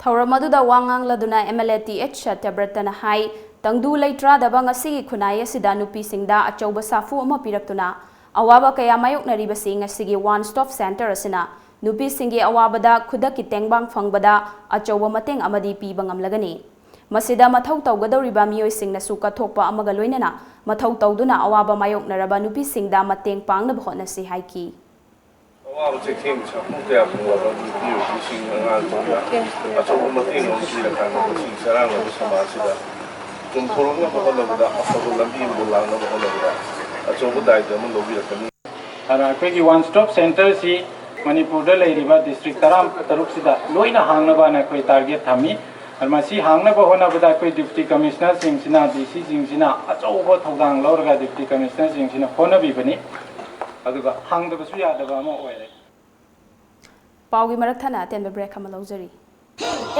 ꯊꯧꯔꯝ ꯑꯗꯨꯗ ꯋꯥ ꯉꯥꯡꯂꯗꯨꯅ MLA Th Satyabrata ꯅ ꯍꯥꯏ, ꯇꯪꯗꯨ ꯂꯩꯇ꯭ꯔꯥꯗꯕ ꯉꯁꯤꯒꯤ ꯈꯨꯟꯅꯥꯏ ꯑꯁꯤꯗ ꯅꯨꯄꯤꯁꯤꯡꯗ ꯑꯆꯧꯕ ꯁꯥꯐꯨ ꯑꯃ ꯄꯤꯔꯛꯇꯨꯅ ꯑꯋꯥꯕ ꯀꯌꯥ ꯃꯥꯌꯣꯛꯅꯔꯤꯕꯁꯤ ꯉꯁꯤꯒꯤ One Stop Center ꯑꯁꯤꯅ ꯅꯨꯄꯤꯁꯤꯡꯒꯤ ꯑꯋꯥꯕꯗ ꯈꯨꯗꯛꯀꯤ ꯇꯦꯡꯕꯥꯡ ꯐꯪꯕꯗ ꯑꯆꯧꯕ ꯃꯇꯦꯡ ꯑꯃꯗꯤ ꯄꯤꯕ ꯉꯝꯂꯒꯅꯤ꯫ ꯃꯁꯤꯗ ꯃꯊꯧ ꯇꯧꯒꯗꯧꯔꯤꯕ ꯃꯤꯑꯣꯏꯁꯤꯡꯅꯁꯨ ꯀꯠꯊꯣꯛꯄ ꯑꯃꯒ ꯂꯣꯏꯅꯅ ꯃꯊꯧ ꯇꯧꯗꯨꯅ ꯑꯋꯥꯕ ꯃꯥꯌꯣꯛꯅꯔꯕ ꯅꯨꯄꯤꯁꯤꯡꯗ ꯃꯇꯦꯡ ꯄꯥꯡꯅꯕ ꯍꯣꯠꯅꯁꯤ ꯍꯥꯏꯈꯤ꯫ ꯑꯋꯥꯕ ꯆꯩꯊꯦꯡ ꯁꯥꯐꯨ ꯀꯌꯥ ꯐꯪꯂꯕ ꯅꯨꯄꯤ ꯑꯣꯏꯕꯤꯁꯤꯡ ꯑꯉꯥꯡꯁꯤꯡꯗ ꯑꯆꯧꯕ ꯃꯇꯦꯡ ꯑꯃ ꯄꯤꯔꯀꯥꯟꯗ ꯃꯁꯤꯒꯤ ꯆꯔꯥꯡꯅꯕ ꯁꯃꯥꯖꯁꯤꯗ ꯆꯨꯝꯊꯣꯔꯛꯅꯕ ꯍꯣꯠꯅꯕꯗ, ꯑꯐꯕ ꯂꯝꯕꯤ ꯑꯃꯗ ꯂꯥꯛꯅꯕ ꯍꯣꯠꯅꯕꯗ ꯑꯆꯧꯕ ꯗꯥꯏꯇ ꯑꯃ ꯂꯧꯕꯤꯔꯛꯀꯅꯤ꯫ ꯑꯗꯨꯅ ꯑꯩꯈꯣꯏꯒꯤ One Stop Center ꯁꯤ ꯃꯅꯤꯄꯨꯔꯗ ꯂꯩꯔꯤꯕ district ꯇꯔꯥ ꯇꯔꯨꯛꯁꯤꯗ ꯂꯣꯏꯅ ꯍꯥꯡꯅꯕꯅ ꯑꯩꯈꯣꯏ target ꯊꯝꯃꯤ꯫ ꯑꯗꯨ ꯃꯁꯤ ꯍꯥꯡꯅꯕ ꯍꯣꯠꯅꯕꯗ ꯑꯩꯈꯣꯏ Deputy Commissioner ꯁꯤꯡꯁꯤꯅ, DC ꯁꯤꯡꯁꯤꯅ ꯑꯆꯧꯕ ꯊꯧꯗꯥꯡ ꯂꯧꯔꯒ Deputy Commissioner ꯁꯤꯡꯁꯤꯅ ꯍꯣꯠꯅꯕꯤꯕꯅꯤ꯫ ꯑꯗꯨꯒ ꯍꯥꯡꯗꯕꯁꯨ ꯌꯥꯗꯕ ꯑꯃ ꯑꯣꯏꯔꯦ꯫ ꯄꯥꯎꯒꯤ ꯃꯔꯛ ꯊꯠꯅ ꯑꯇꯦꯟꯕ break ꯑꯃ ꯂꯧꯖꯔꯤ꯫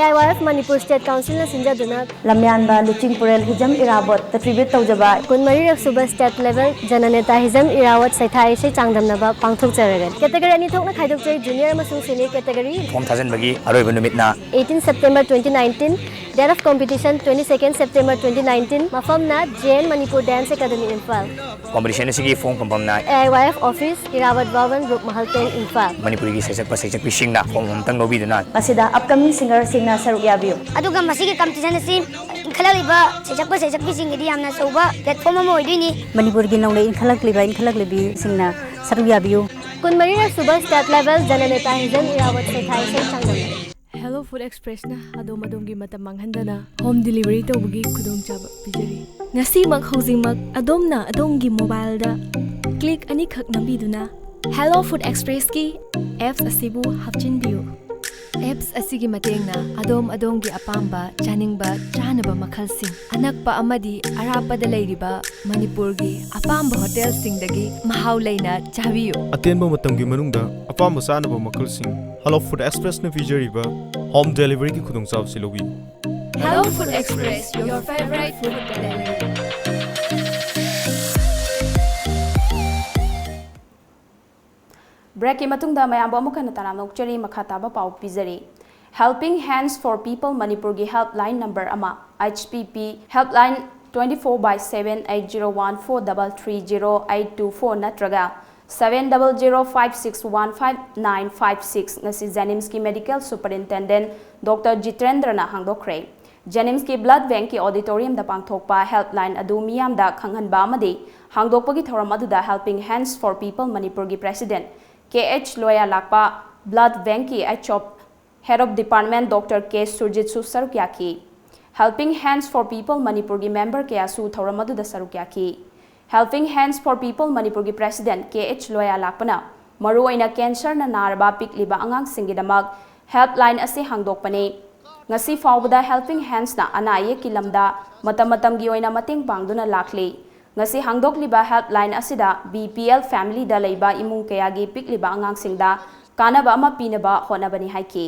AIYF ꯃꯅꯤꯄꯨꯔ State Council ꯅ ꯁꯤꯟꯖꯗꯨꯅ ꯂꯝꯌꯥꯟꯕ ꯂꯨꯆꯤꯡ ꯄꯨꯔꯦꯜ ꯍꯤꯖꯝ ꯏꯔꯥꯕꯣꯠꯇ tribute ꯇꯧꯖꯕ꯫ ꯀꯨꯟꯃꯔꯤꯔꯛ ꯁꯨꯕ State Level ꯖꯅꯅꯦꯇꯥ ꯍꯤꯖꯝ ꯏꯔꯥꯋꯠ ꯁꯩꯊꯥ ꯏꯁꯩ ꯆꯥꯡꯗꯝꯅꯕ ꯄꯥꯡꯊꯣꯛꯆꯔꯒꯅꯤ꯫ Category ꯑꯅꯤ ꯊꯣꯛꯅ ꯈꯥꯏꯗꯣꯛꯆꯩ, Junior ꯑꯃꯁꯨꯡ Senior category꯫ Form ꯊꯥꯖꯤꯟꯕꯒꯤ ꯑꯔꯣꯏꯕ ꯅꯨꯃꯤꯠꯅ Eighteen September twenty nineteen, date of competition twenty second September twenty nineteen, ꯃꯐꯝꯅ J N Manipur Dance Academy, Imphal꯫ Competition ꯑꯁꯤꯒꯤ form ꯐꯪꯐꯝꯅ AIYF office, Irawat Bhawan, Rupmahal ten, Imphal꯫ ꯃꯅꯤꯄꯨꯔꯒꯤ ꯁꯩꯁꯛꯄ ꯁꯩꯁꯛꯄꯤꯁꯤꯡꯅ form ꯑꯃꯇꯪ ꯂꯧꯕꯤꯗꯨꯅ ꯃꯁꯤꯗ upcoming singer ꯁꯤꯡꯅ ꯁꯔꯨꯛ ꯌꯥꯕꯤꯌꯨ꯫ ꯑꯗꯨꯒ ꯃꯁꯤꯒꯤ competition ꯑꯁꯤ ꯏꯟꯈꯠꯂꯛꯂꯤꯕ ꯁꯩꯁꯛꯄ ꯁꯩꯁꯛꯄꯤꯁꯤꯡꯒꯤꯗꯤ ꯌꯥꯝꯅ ꯑꯆꯧꯕ platform ꯑꯃ ꯑꯣꯏꯗꯣꯏꯅꯤ꯫ ꯃꯅꯤꯄꯨꯔꯒꯤ ꯅꯧꯅ ꯏꯟꯈꯠꯂꯛꯂꯤꯕ ꯏꯟꯈꯠꯂꯛꯂꯤꯕꯤꯁꯤꯡꯅ ꯁꯔꯨꯛ ꯌꯥꯕꯤꯌꯨ꯫ ꯀꯨꯟꯃꯔꯤꯔꯛ ꯁꯨꯕ State Level ꯖꯅꯅꯦꯇꯥ ꯍꯤꯖꯝ ꯏꯔꯥꯕꯠ ꯁꯩꯊꯥ ꯏꯁꯩ ꯆꯥꯡꯗꯝꯅꯕ꯫ Hello Food Expressꯅ ꯑꯗꯣꯝ ꯑꯗꯣꯝꯒꯤ ꯃꯇꯝ ꯃꯥꯡꯍꯟꯗꯅ home delivery ꯇꯧꯕꯒꯤ ꯈꯨꯗꯣꯡꯆꯥꯕ ꯄꯤꯖꯔꯤ꯫ ꯉꯁꯤꯃꯛ ꯍꯧꯖꯤꯛꯃꯛ ꯑꯗꯣꯝꯅ ꯑꯗꯣꯝꯒꯤ mobileꯗ click ꯑꯅꯤꯈꯛ ꯅꯝꯕꯤꯗꯨꯅ Hello Food Expressꯀꯤ apps ꯑꯁꯤꯕꯨ ꯍꯥꯞꯆꯤꯟꯕꯤꯌꯨ꯫ Apps ꯑꯁꯤꯒꯤ ꯃꯇꯦꯡꯅ ꯑꯗꯣꯝ ꯑꯗꯣꯝꯒꯤ ꯑꯄꯥꯝꯕ ꯆꯥꯅꯤꯡꯕ ꯆꯥꯅꯕ ꯃꯈꯜꯁꯤꯡ ꯑꯅꯛꯄ ꯑꯃꯗꯤ ꯑꯔꯥꯞꯄꯗ ꯂꯩꯔꯤꯕ ꯃꯅꯤꯄꯨꯔꯒꯤ ꯑꯄꯥꯝꯕ ꯍꯣꯇꯦꯜꯁꯤꯡꯗꯒꯤ ꯃꯍꯥꯎ ꯂꯩꯅ ꯆꯥꯕꯤꯌꯨ꯫ ꯑꯇꯦꯟꯕ ꯃꯇꯝꯒꯤ ꯃꯅꯨꯡꯗ ꯑꯄꯥꯝꯕ ꯆꯥꯅꯕ ꯃꯈꯜꯁꯤꯡ Hello Food Expressꯅ ꯄꯤꯖꯔꯤꯕ home deliveryꯒꯤ ꯈꯨꯗꯣꯡꯆꯥꯕꯁꯤ ꯂꯧꯕꯤꯌꯨ꯫ Hello Food Express, your favorite food delivery. Breakꯀꯤ ꯃꯇꯨꯡꯗ ꯃꯌꯥꯝꯕꯨ ꯑꯃꯨꯛ ꯍꯟꯅ ꯇꯔꯥꯝꯅ ꯑꯣꯛꯆꯔꯤ꯫ ꯃꯈꯥ ꯇꯥꯕ ꯄꯥꯎ ꯄꯤꯖꯔꯤ꯫ Helping Hands for People ꯃꯅꯤꯄꯨꯔꯒꯤ helpline number ꯑꯃ, H P P helpline twenty four by seven eight zero one four double three zero eight two four ꯅꯠꯇ꯭ꯔꯒ seven double zero five six one five nine five six ꯉꯁꯤ JNIMSꯀꯤ Medical Superintendent Doctor ꯖꯤꯇꯦꯟꯗ꯭ꯔꯅ ꯍꯥꯡꯗꯣꯛꯈ꯭ꯔꯦ꯫ JNIMSꯀꯤ Blood Bankꯀꯤ auditoriumꯗ ꯄꯥꯡꯊꯣꯛꯄ helpline ꯑꯗꯨ ꯃꯤꯌꯥꯝꯗ ꯈꯪꯍꯟꯕ ꯑꯃꯗꯤ ꯍꯥꯡꯗꯣꯛꯄꯒꯤ ꯊꯧꯔꯝ ꯑꯗꯨꯗ Helping Hands for People ꯃꯅꯤꯄꯨꯔꯒꯤ President K H ꯂꯣꯌꯥ ꯂꯥꯛꯄ, Blood Bankꯀꯤ H O P Head of Department Doctor K ꯁꯨꯔꯖꯤꯠꯁꯨ ꯁꯔꯨꯛ ꯌꯥꯈꯤ꯫ Helping Hands for People ꯃꯅꯤꯄꯨꯔꯒꯤ member ꯀꯌꯥꯁꯨ ꯊꯧꯔꯝ ꯑꯗꯨꯗ ꯁꯔꯨꯛ ꯌꯥꯈꯤ꯫ Helping Hands for People ꯃꯅꯤꯄꯨꯔꯒꯤ President K H ꯂꯣꯌꯥ ꯂꯥꯛꯄꯅ ꯃꯔꯨꯑꯣꯏꯅ cancerꯅ ꯅꯥꯔꯕ ꯄꯤꯛꯂꯤꯕ ꯑꯉꯥꯡꯁꯤꯡꯒꯤꯗꯃꯛ helpline ꯑꯁꯤ ꯍꯥꯡꯗꯣꯛꯄꯅꯤ꯫ ꯉꯁꯤ ꯐꯥꯎꯕꯗ Helping Handsꯅ ꯑꯅꯥ ꯑꯌꯦꯛꯀꯤ ꯂꯝꯗ ꯃꯇꯝ ꯃꯇꯝꯒꯤ ꯑꯣꯏꯅ ꯃꯇꯦꯡ ꯄꯥꯡꯗꯨꯅ ꯂꯥꯛꯂꯤ꯫ ꯉꯁꯤ ꯍꯥꯡꯗꯣꯛꯂꯤꯕ helpline ꯑꯁꯤꯗ B P L familyꯗ ꯂꯩꯕ ꯏꯃꯨꯡ ꯀꯌꯥꯒꯤ ꯄꯤꯛꯂꯤꯕ ꯑꯉꯥꯡꯁꯤꯡꯗ ꯀꯥꯟꯅꯕ ꯑꯃ ꯄꯤꯅꯕ ꯍꯣꯠꯅꯕꯅꯤ ꯍꯥꯏꯈꯤ꯫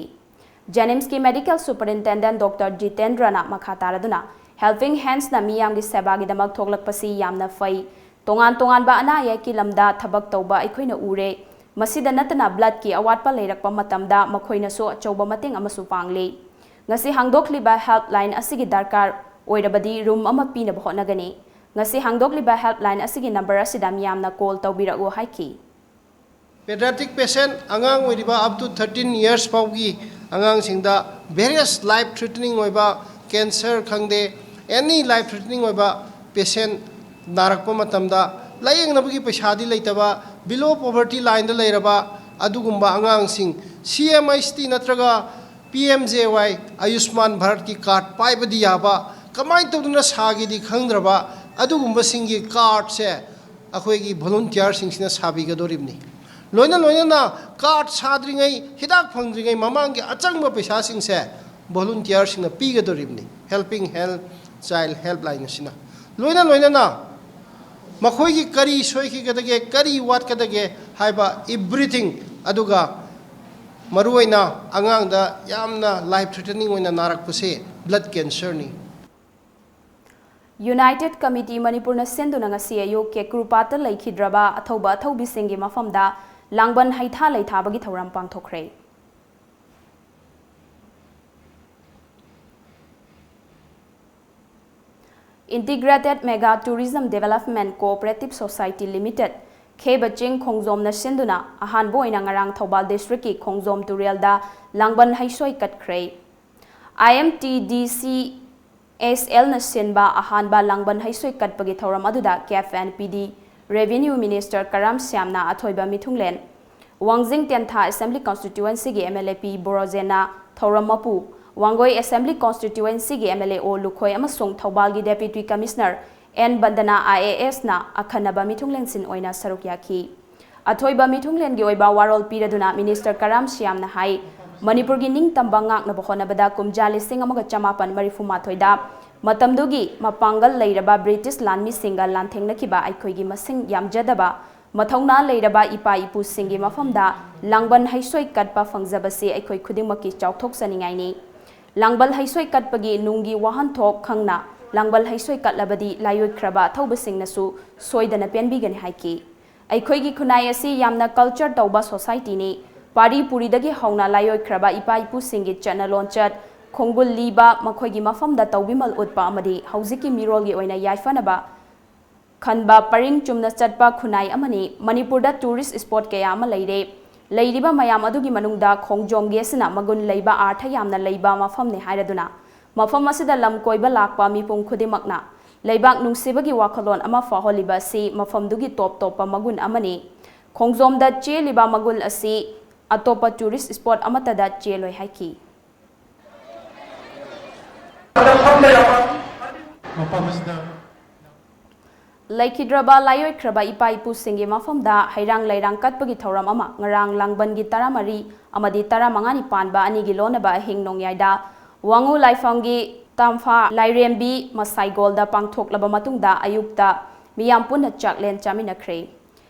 JNIMSꯀꯤ Medical Superintendent Doctor ꯖꯤꯇꯦꯟꯗ꯭ꯔꯅ ꯃꯈꯥ ꯇꯥꯔꯗꯨꯅ Helping Handsꯅ ꯃꯤꯌꯥꯝꯒꯤ ꯁꯦꯕꯥꯒꯤꯗꯃꯛ ꯊꯣꯛꯂꯛꯄꯁꯤ ꯌꯥꯝꯅ ꯐꯩ꯫ ꯇꯣꯉꯥꯟ ꯇꯣꯉꯥꯟꯕ ꯑꯅꯥ ꯑꯌꯦꯛꯀꯤ ꯂꯝꯗ ꯊꯕꯛ ꯇꯧꯕ ꯑꯩꯈꯣꯏꯅ ꯎꯔꯦ꯫ ꯃꯁꯤꯗ ꯅꯠꯇꯅ bloodꯀꯤ ꯑꯋꯥꯠꯄ ꯂꯩꯔꯛꯄ ꯃꯇꯝꯗ ꯃꯈꯣꯏꯅꯁꯨ ꯑꯆꯧꯕ ꯃꯇꯦꯡ ꯑꯃꯁꯨ ꯄꯥꯡꯂꯤ꯫ ꯉꯁꯤ ꯍꯥꯡꯗꯣꯛꯂꯤꯕ helpline ꯑꯁꯤꯒꯤ ꯗꯔꯀꯥꯔ ꯑꯣꯏꯔꯕꯗꯤ room ꯑꯃ ꯄꯤꯅꯕ ꯍꯣꯠꯅꯒꯅꯤ꯫ ꯉꯁꯤ ꯍꯥꯡꯗꯣꯛꯂꯤꯕ helpline ꯑꯁꯤꯒꯤ number ꯑꯁꯤꯗ ꯃꯤꯌꯥꯝꯅ call ꯇꯧꯕꯤꯔꯛꯎ ꯍꯥꯏꯈꯤ꯫ Pediatric patient, ꯑꯉꯥꯡ ꯑꯣꯏꯔꯤꯕ up to thirteen years ꯐꯥꯎꯒꯤ ꯑꯉꯥꯡꯁꯤꯡꯗ various life threatening ꯑꯣꯏꯕ cancer ꯈꯪꯗꯦ, any life threatening ꯑꯣꯏꯕ patient ꯅꯥꯔꯛꯄ ꯃꯇꯝꯗ ꯂꯥꯌꯦꯡꯅꯕꯒꯤ ꯄꯩꯁꯥꯗꯤ ꯂꯩꯇꯕ, below poverty lineꯗ ꯂꯩꯔꯕ ꯑꯗꯨꯒꯨꯝꯕ ꯑꯉꯥꯡꯁꯤꯡ C M H T ꯅꯠꯇ꯭ꯔꯒ P M J Y ꯑꯌꯨꯁꯃꯥꯟ ꯚꯥꯔꯠꯀꯤ card ꯄꯥꯏꯕꯗꯤ ꯌꯥꯕ, ꯀꯃꯥꯏꯅ ꯇꯧꯗꯨꯅ ꯁꯥꯒꯦꯗꯤ ꯈꯪꯗ꯭ꯔꯕ ꯑꯗꯨꯒꯨꯝꯕꯁꯤꯡꯒꯤ cardꯁꯦ ꯑꯩꯈꯣꯏꯒꯤ volunteerꯁꯤꯡꯁꯤꯅ ꯁꯥꯕꯤꯒꯗꯧꯔꯤꯕꯅꯤ꯫ ꯂꯣꯏꯅ ꯂꯣꯏꯅꯅ card ꯁꯥꯗ꯭ꯔꯤꯉꯩ, ꯍꯤꯗꯥꯛ ꯐꯪꯗ꯭ꯔꯤꯉꯩ ꯃꯃꯥꯡꯒꯤ ꯑꯆꯪꯕ ꯄꯩꯁꯥꯁꯤꯡꯁꯦ volunteerꯁꯤꯡꯅ ꯄꯤꯒꯗꯧꯔꯤꯕꯅꯤ Helping Hands Child Helpline ꯑꯁꯤꯅ꯫ ꯂꯣꯏꯅ ꯂꯣꯏꯅꯅ ꯃꯈꯣꯏꯒꯤ ꯀꯔꯤ ꯁꯣꯏꯈꯤꯒꯗꯒꯦ, ꯀꯔꯤ ꯋꯥꯠꯀꯗꯒꯦ ꯍꯥꯏꯕ everything, ꯑꯗꯨꯒ ꯃꯔꯨꯑꯣꯏꯅ ꯑꯉꯥꯡꯗ ꯌꯥꯝꯅ life threatening ꯑꯣꯏꯅ ꯅꯥꯔꯛꯄꯁꯦ blood cancerꯅꯤ꯫ United Committee ꯃꯅꯤꯄꯨꯔꯅ ꯁꯤꯟꯗꯨꯅ ꯉꯁꯤ ꯑꯌꯨꯛ ꯀꯦꯀ꯭ꯔꯨꯄꯥꯠꯇ ꯂꯩꯈꯤꯗ꯭ꯔꯕ ꯑꯊꯧꯕ ꯑꯊꯧꯕꯤꯁꯤꯡꯒꯤ ꯃꯐꯝꯗ ꯂꯥꯡꯕꯟ ꯍꯩꯊꯥ ꯂꯩꯊꯥꯕꯒꯤ ꯊꯧꯔꯝ ꯄꯥꯡꯊꯣꯛꯈ꯭ꯔꯦ꯫ Integrated Mega Tourism Development Cooperative Society Limited, ꯈꯦꯕ ꯆꯤꯡ ꯈꯣꯡꯖꯣꯝꯅ ꯁꯤꯟꯗꯨꯅ ꯑꯍꯥꯟꯕ ꯑꯣꯏꯅ ꯉꯔꯥꯡ ꯊꯧꯕꯥꯜ districtꯀꯤ ꯈꯣꯡꯖꯣꯝ ꯇꯨꯔꯦꯜꯗ ꯂꯥꯡꯕꯟ ꯍꯩꯁꯣꯏ ꯀꯠꯈ꯭ꯔꯦ꯫ IMTDCSLꯅ ꯁꯤꯟꯕ ꯑꯍꯥꯟꯕ ꯂꯥꯡꯕꯟ ꯍꯩꯁꯣꯏ ꯀꯠꯄꯒꯤ ꯊꯧꯔꯝ ꯑꯗꯨꯗ CAF and PD Revenue Minister ꯀꯔꯥꯝ ꯁ꯭ꯌꯥꯝꯅ ꯑꯊꯣꯏꯕ ꯃꯤꯊꯨꯡꯂꯦꯟ, ꯋꯥꯡꯖꯤꯡ ꯇꯦꯟꯊꯥ Assembly Constituencyꯒꯤ MLA ꯄꯤ ꯕꯣꯔꯣꯖꯦꯟꯅ ꯊꯧꯔꯝ ꯃꯄꯨ, ꯋꯥꯡꯒꯣꯏ Assembly Constituencyꯒꯤ MLA ꯑꯣ ꯂꯨꯈꯣꯏ ꯑꯃꯁꯨꯡ ꯊꯧꯕꯥꯜꯒꯤ Deputy Commissioner ꯑꯦꯟ ꯕꯟꯗꯅꯥ IASꯅ ꯑꯈꯟꯅꯕ ꯃꯤꯊꯨꯡꯂꯦꯟꯁꯤꯟ ꯑꯣꯏꯅ ꯁꯔꯨꯛ ꯌꯥꯈꯤ꯫ ꯑꯊꯣꯏꯕ ꯃꯤꯊꯨꯡꯂꯦꯟꯒꯤ ꯑꯣꯏꯕ ꯋꯥꯔꯣꯜ ꯄꯤꯔꯗꯨꯅ Minister ꯀꯔꯥꯝ ꯁ꯭ꯌꯥꯝꯅ ꯍꯥꯏ, ꯃꯅꯤꯄꯨꯔꯒꯤ ꯅꯤꯡꯇꯝꯕ ꯉꯥꯛꯅꯕ ꯍꯣꯠꯅꯕꯗ ꯀꯨꯝꯖꯥ ꯂꯤꯁꯤꯡ ꯑꯃꯒ ꯆꯃꯥꯄꯟ ꯃꯔꯤꯐꯨ ꯃꯥꯊꯣꯏꯗ ꯃꯇꯝꯗꯨꯒꯤ ꯃꯄꯥꯡꯒꯜ ꯂꯩꯔꯕ British ꯂꯥꯟꯃꯤꯁꯤꯡꯒ ꯂꯥꯟꯊꯦꯡꯅꯈꯤꯕ ꯑꯩꯈꯣꯏꯒꯤ ꯃꯁꯤꯡ ꯌꯥꯝꯖꯗꯕ ꯃꯊꯧꯅꯥ ꯂꯩꯔꯕ ꯏꯄꯥ ꯏꯄꯨꯁꯤꯡꯒꯤ ꯃꯐꯝꯗ ꯂꯥꯡꯕꯟ ꯍꯩꯁꯣꯏ ꯀꯠꯄ ꯐꯪꯖꯕꯁꯤ ꯑꯩꯈꯣꯏ ꯈꯨꯗꯤꯡꯃꯛꯀꯤ ꯆꯥꯎꯊꯣꯛꯆꯅꯤꯡꯉꯥꯏꯅꯤ꯫ ꯂꯥꯡꯕꯜ ꯍꯩꯁꯣꯏ ꯀꯠꯄꯒꯤ ꯅꯨꯡꯒꯤ ꯋꯥꯍꯟꯊꯣꯛ ꯈꯪꯅ ꯂꯥꯡꯕꯜ ꯍꯩꯁꯣꯏ ꯀꯠꯂꯕꯗꯤ ꯂꯥꯏꯑꯣꯏꯈ꯭ꯔꯕ ꯑꯊꯧꯕꯁꯤꯡꯅꯁꯨ ꯁꯣꯏꯗꯅ ꯄꯦꯟꯕꯤꯒꯅꯤ ꯍꯥꯏꯈꯤ꯫ ꯑꯩꯈꯣꯏꯒꯤ ꯈꯨꯟꯅꯥꯏ ꯑꯁꯤ ꯌꯥꯝꯅ culture ꯇꯧꯕ societyꯅꯤ꯫ ꯄꯥꯔꯤ ꯄꯨꯔꯤꯗꯒꯤ ꯍꯧꯅ ꯂꯥꯏꯑꯣꯏꯈ꯭ꯔꯕ ꯏꯄꯥ ꯏꯄꯨꯁꯤꯡꯒꯤ ꯆꯠꯅ ꯂꯣꯟꯆꯠ, ꯈꯣꯡꯒꯨꯜ ꯂꯤꯕ, ꯃꯈꯣꯏꯒꯤ ꯃꯐꯝꯗ ꯇꯧꯕꯤꯃꯜ ꯎꯠꯄ ꯑꯃꯗꯤ ꯍꯧꯖꯤꯛꯀꯤ ꯃꯤꯔꯣꯜꯒꯤ ꯑꯣꯏꯅ ꯌꯥꯏꯐꯅꯕ ꯈꯟꯕ ꯄꯔꯤꯡ ꯆꯨꯝꯅ ꯆꯠꯄ ꯈꯨꯟꯅꯥꯏ ꯑꯃꯅꯤ꯫ ꯃꯅꯤꯄꯨꯔꯗ tourist spot ꯀꯌꯥ ꯑꯃ ꯂꯩꯔꯦ꯫ ꯂꯩꯔꯤꯕ ꯃꯌꯥꯝ ꯑꯗꯨꯒꯤ ꯃꯅꯨꯡꯗ ꯈꯣꯡꯖꯣꯝꯒꯤ ꯑꯁꯤꯅ ꯃꯒꯨꯟ ꯂꯩꯕ, ꯑꯥꯔꯊ ꯌꯥꯝꯅ ꯂꯩꯕ ꯃꯐꯝꯅꯤ ꯍꯥꯏꯔꯗꯨꯅ ꯃꯐꯝ ꯑꯁꯤꯗ ꯂꯝ ꯀꯣꯏꯕ ꯂꯥꯛꯄ ꯃꯤꯄꯨꯝ ꯈꯨꯗꯤꯡꯃꯛꯅ ꯂꯩꯕꯥꯛ ꯅꯨꯡꯁꯤꯕꯒꯤ ꯋꯥꯈꯜꯂꯣꯟ ꯑꯃ ꯐꯥꯎꯍꯜꯂꯤꯕ ꯑꯁꯤ ꯃꯐꯝꯗꯨꯒꯤ top ꯇꯣꯞꯄ ꯃꯒꯨꯟ ꯑꯃꯅꯤ꯫ ꯈꯣꯡꯖꯣꯝꯗ ꯆꯦꯜꯂꯤꯕ ꯃꯒꯨꯟ ꯑꯁꯤ ꯑꯇꯣꯞꯄ tourist spot ꯑꯃꯠꯇꯗ ꯆꯦꯜꯂꯣꯏ ꯍꯥꯏꯈꯤ꯫ ꯃꯐꯝ ꯑꯁꯤꯗ ꯂꯩꯈꯤꯗ꯭ꯔꯕ ꯂꯥꯏꯑꯣꯏꯈ꯭ꯔꯕ ꯏꯄꯥ ꯏꯄꯨꯁꯤꯡꯒꯤ ꯃꯐꯝꯗ ꯍꯩꯔꯥꯡ ꯂꯩꯔꯥꯡ ꯀꯠꯄꯒꯤ ꯊꯧꯔꯝ ꯑꯃ ꯉꯔꯥꯡ ꯂꯥꯡꯕꯟꯒꯤ ꯇꯔꯥꯃꯔꯤ ꯑꯃꯗꯤ ꯇꯔꯥꯃꯉꯥꯅꯤ ꯄꯥꯟꯕ ꯑꯅꯤꯒꯤ ꯂꯣꯟꯅꯕ ꯑꯍꯤꯡ ꯅꯣꯡꯌꯥꯏꯗ ꯋꯥꯉꯨ ꯂꯥꯏꯐꯝꯒꯤ ꯇꯥꯝꯐꯥ ꯂꯥꯏꯔꯦꯝꯕꯤ ꯃꯁꯥꯏꯒꯣꯜꯗ ꯄꯥꯡꯊꯣꯛꯂꯕ ꯃꯇꯨꯡꯗ ꯑꯌꯨꯛꯇ ꯃꯤꯌꯥꯝ ꯄꯨꯟꯅ ꯆꯥꯛꯂꯦꯟ ꯆꯥꯃꯤꯟꯅꯈ꯭ꯔꯦ꯫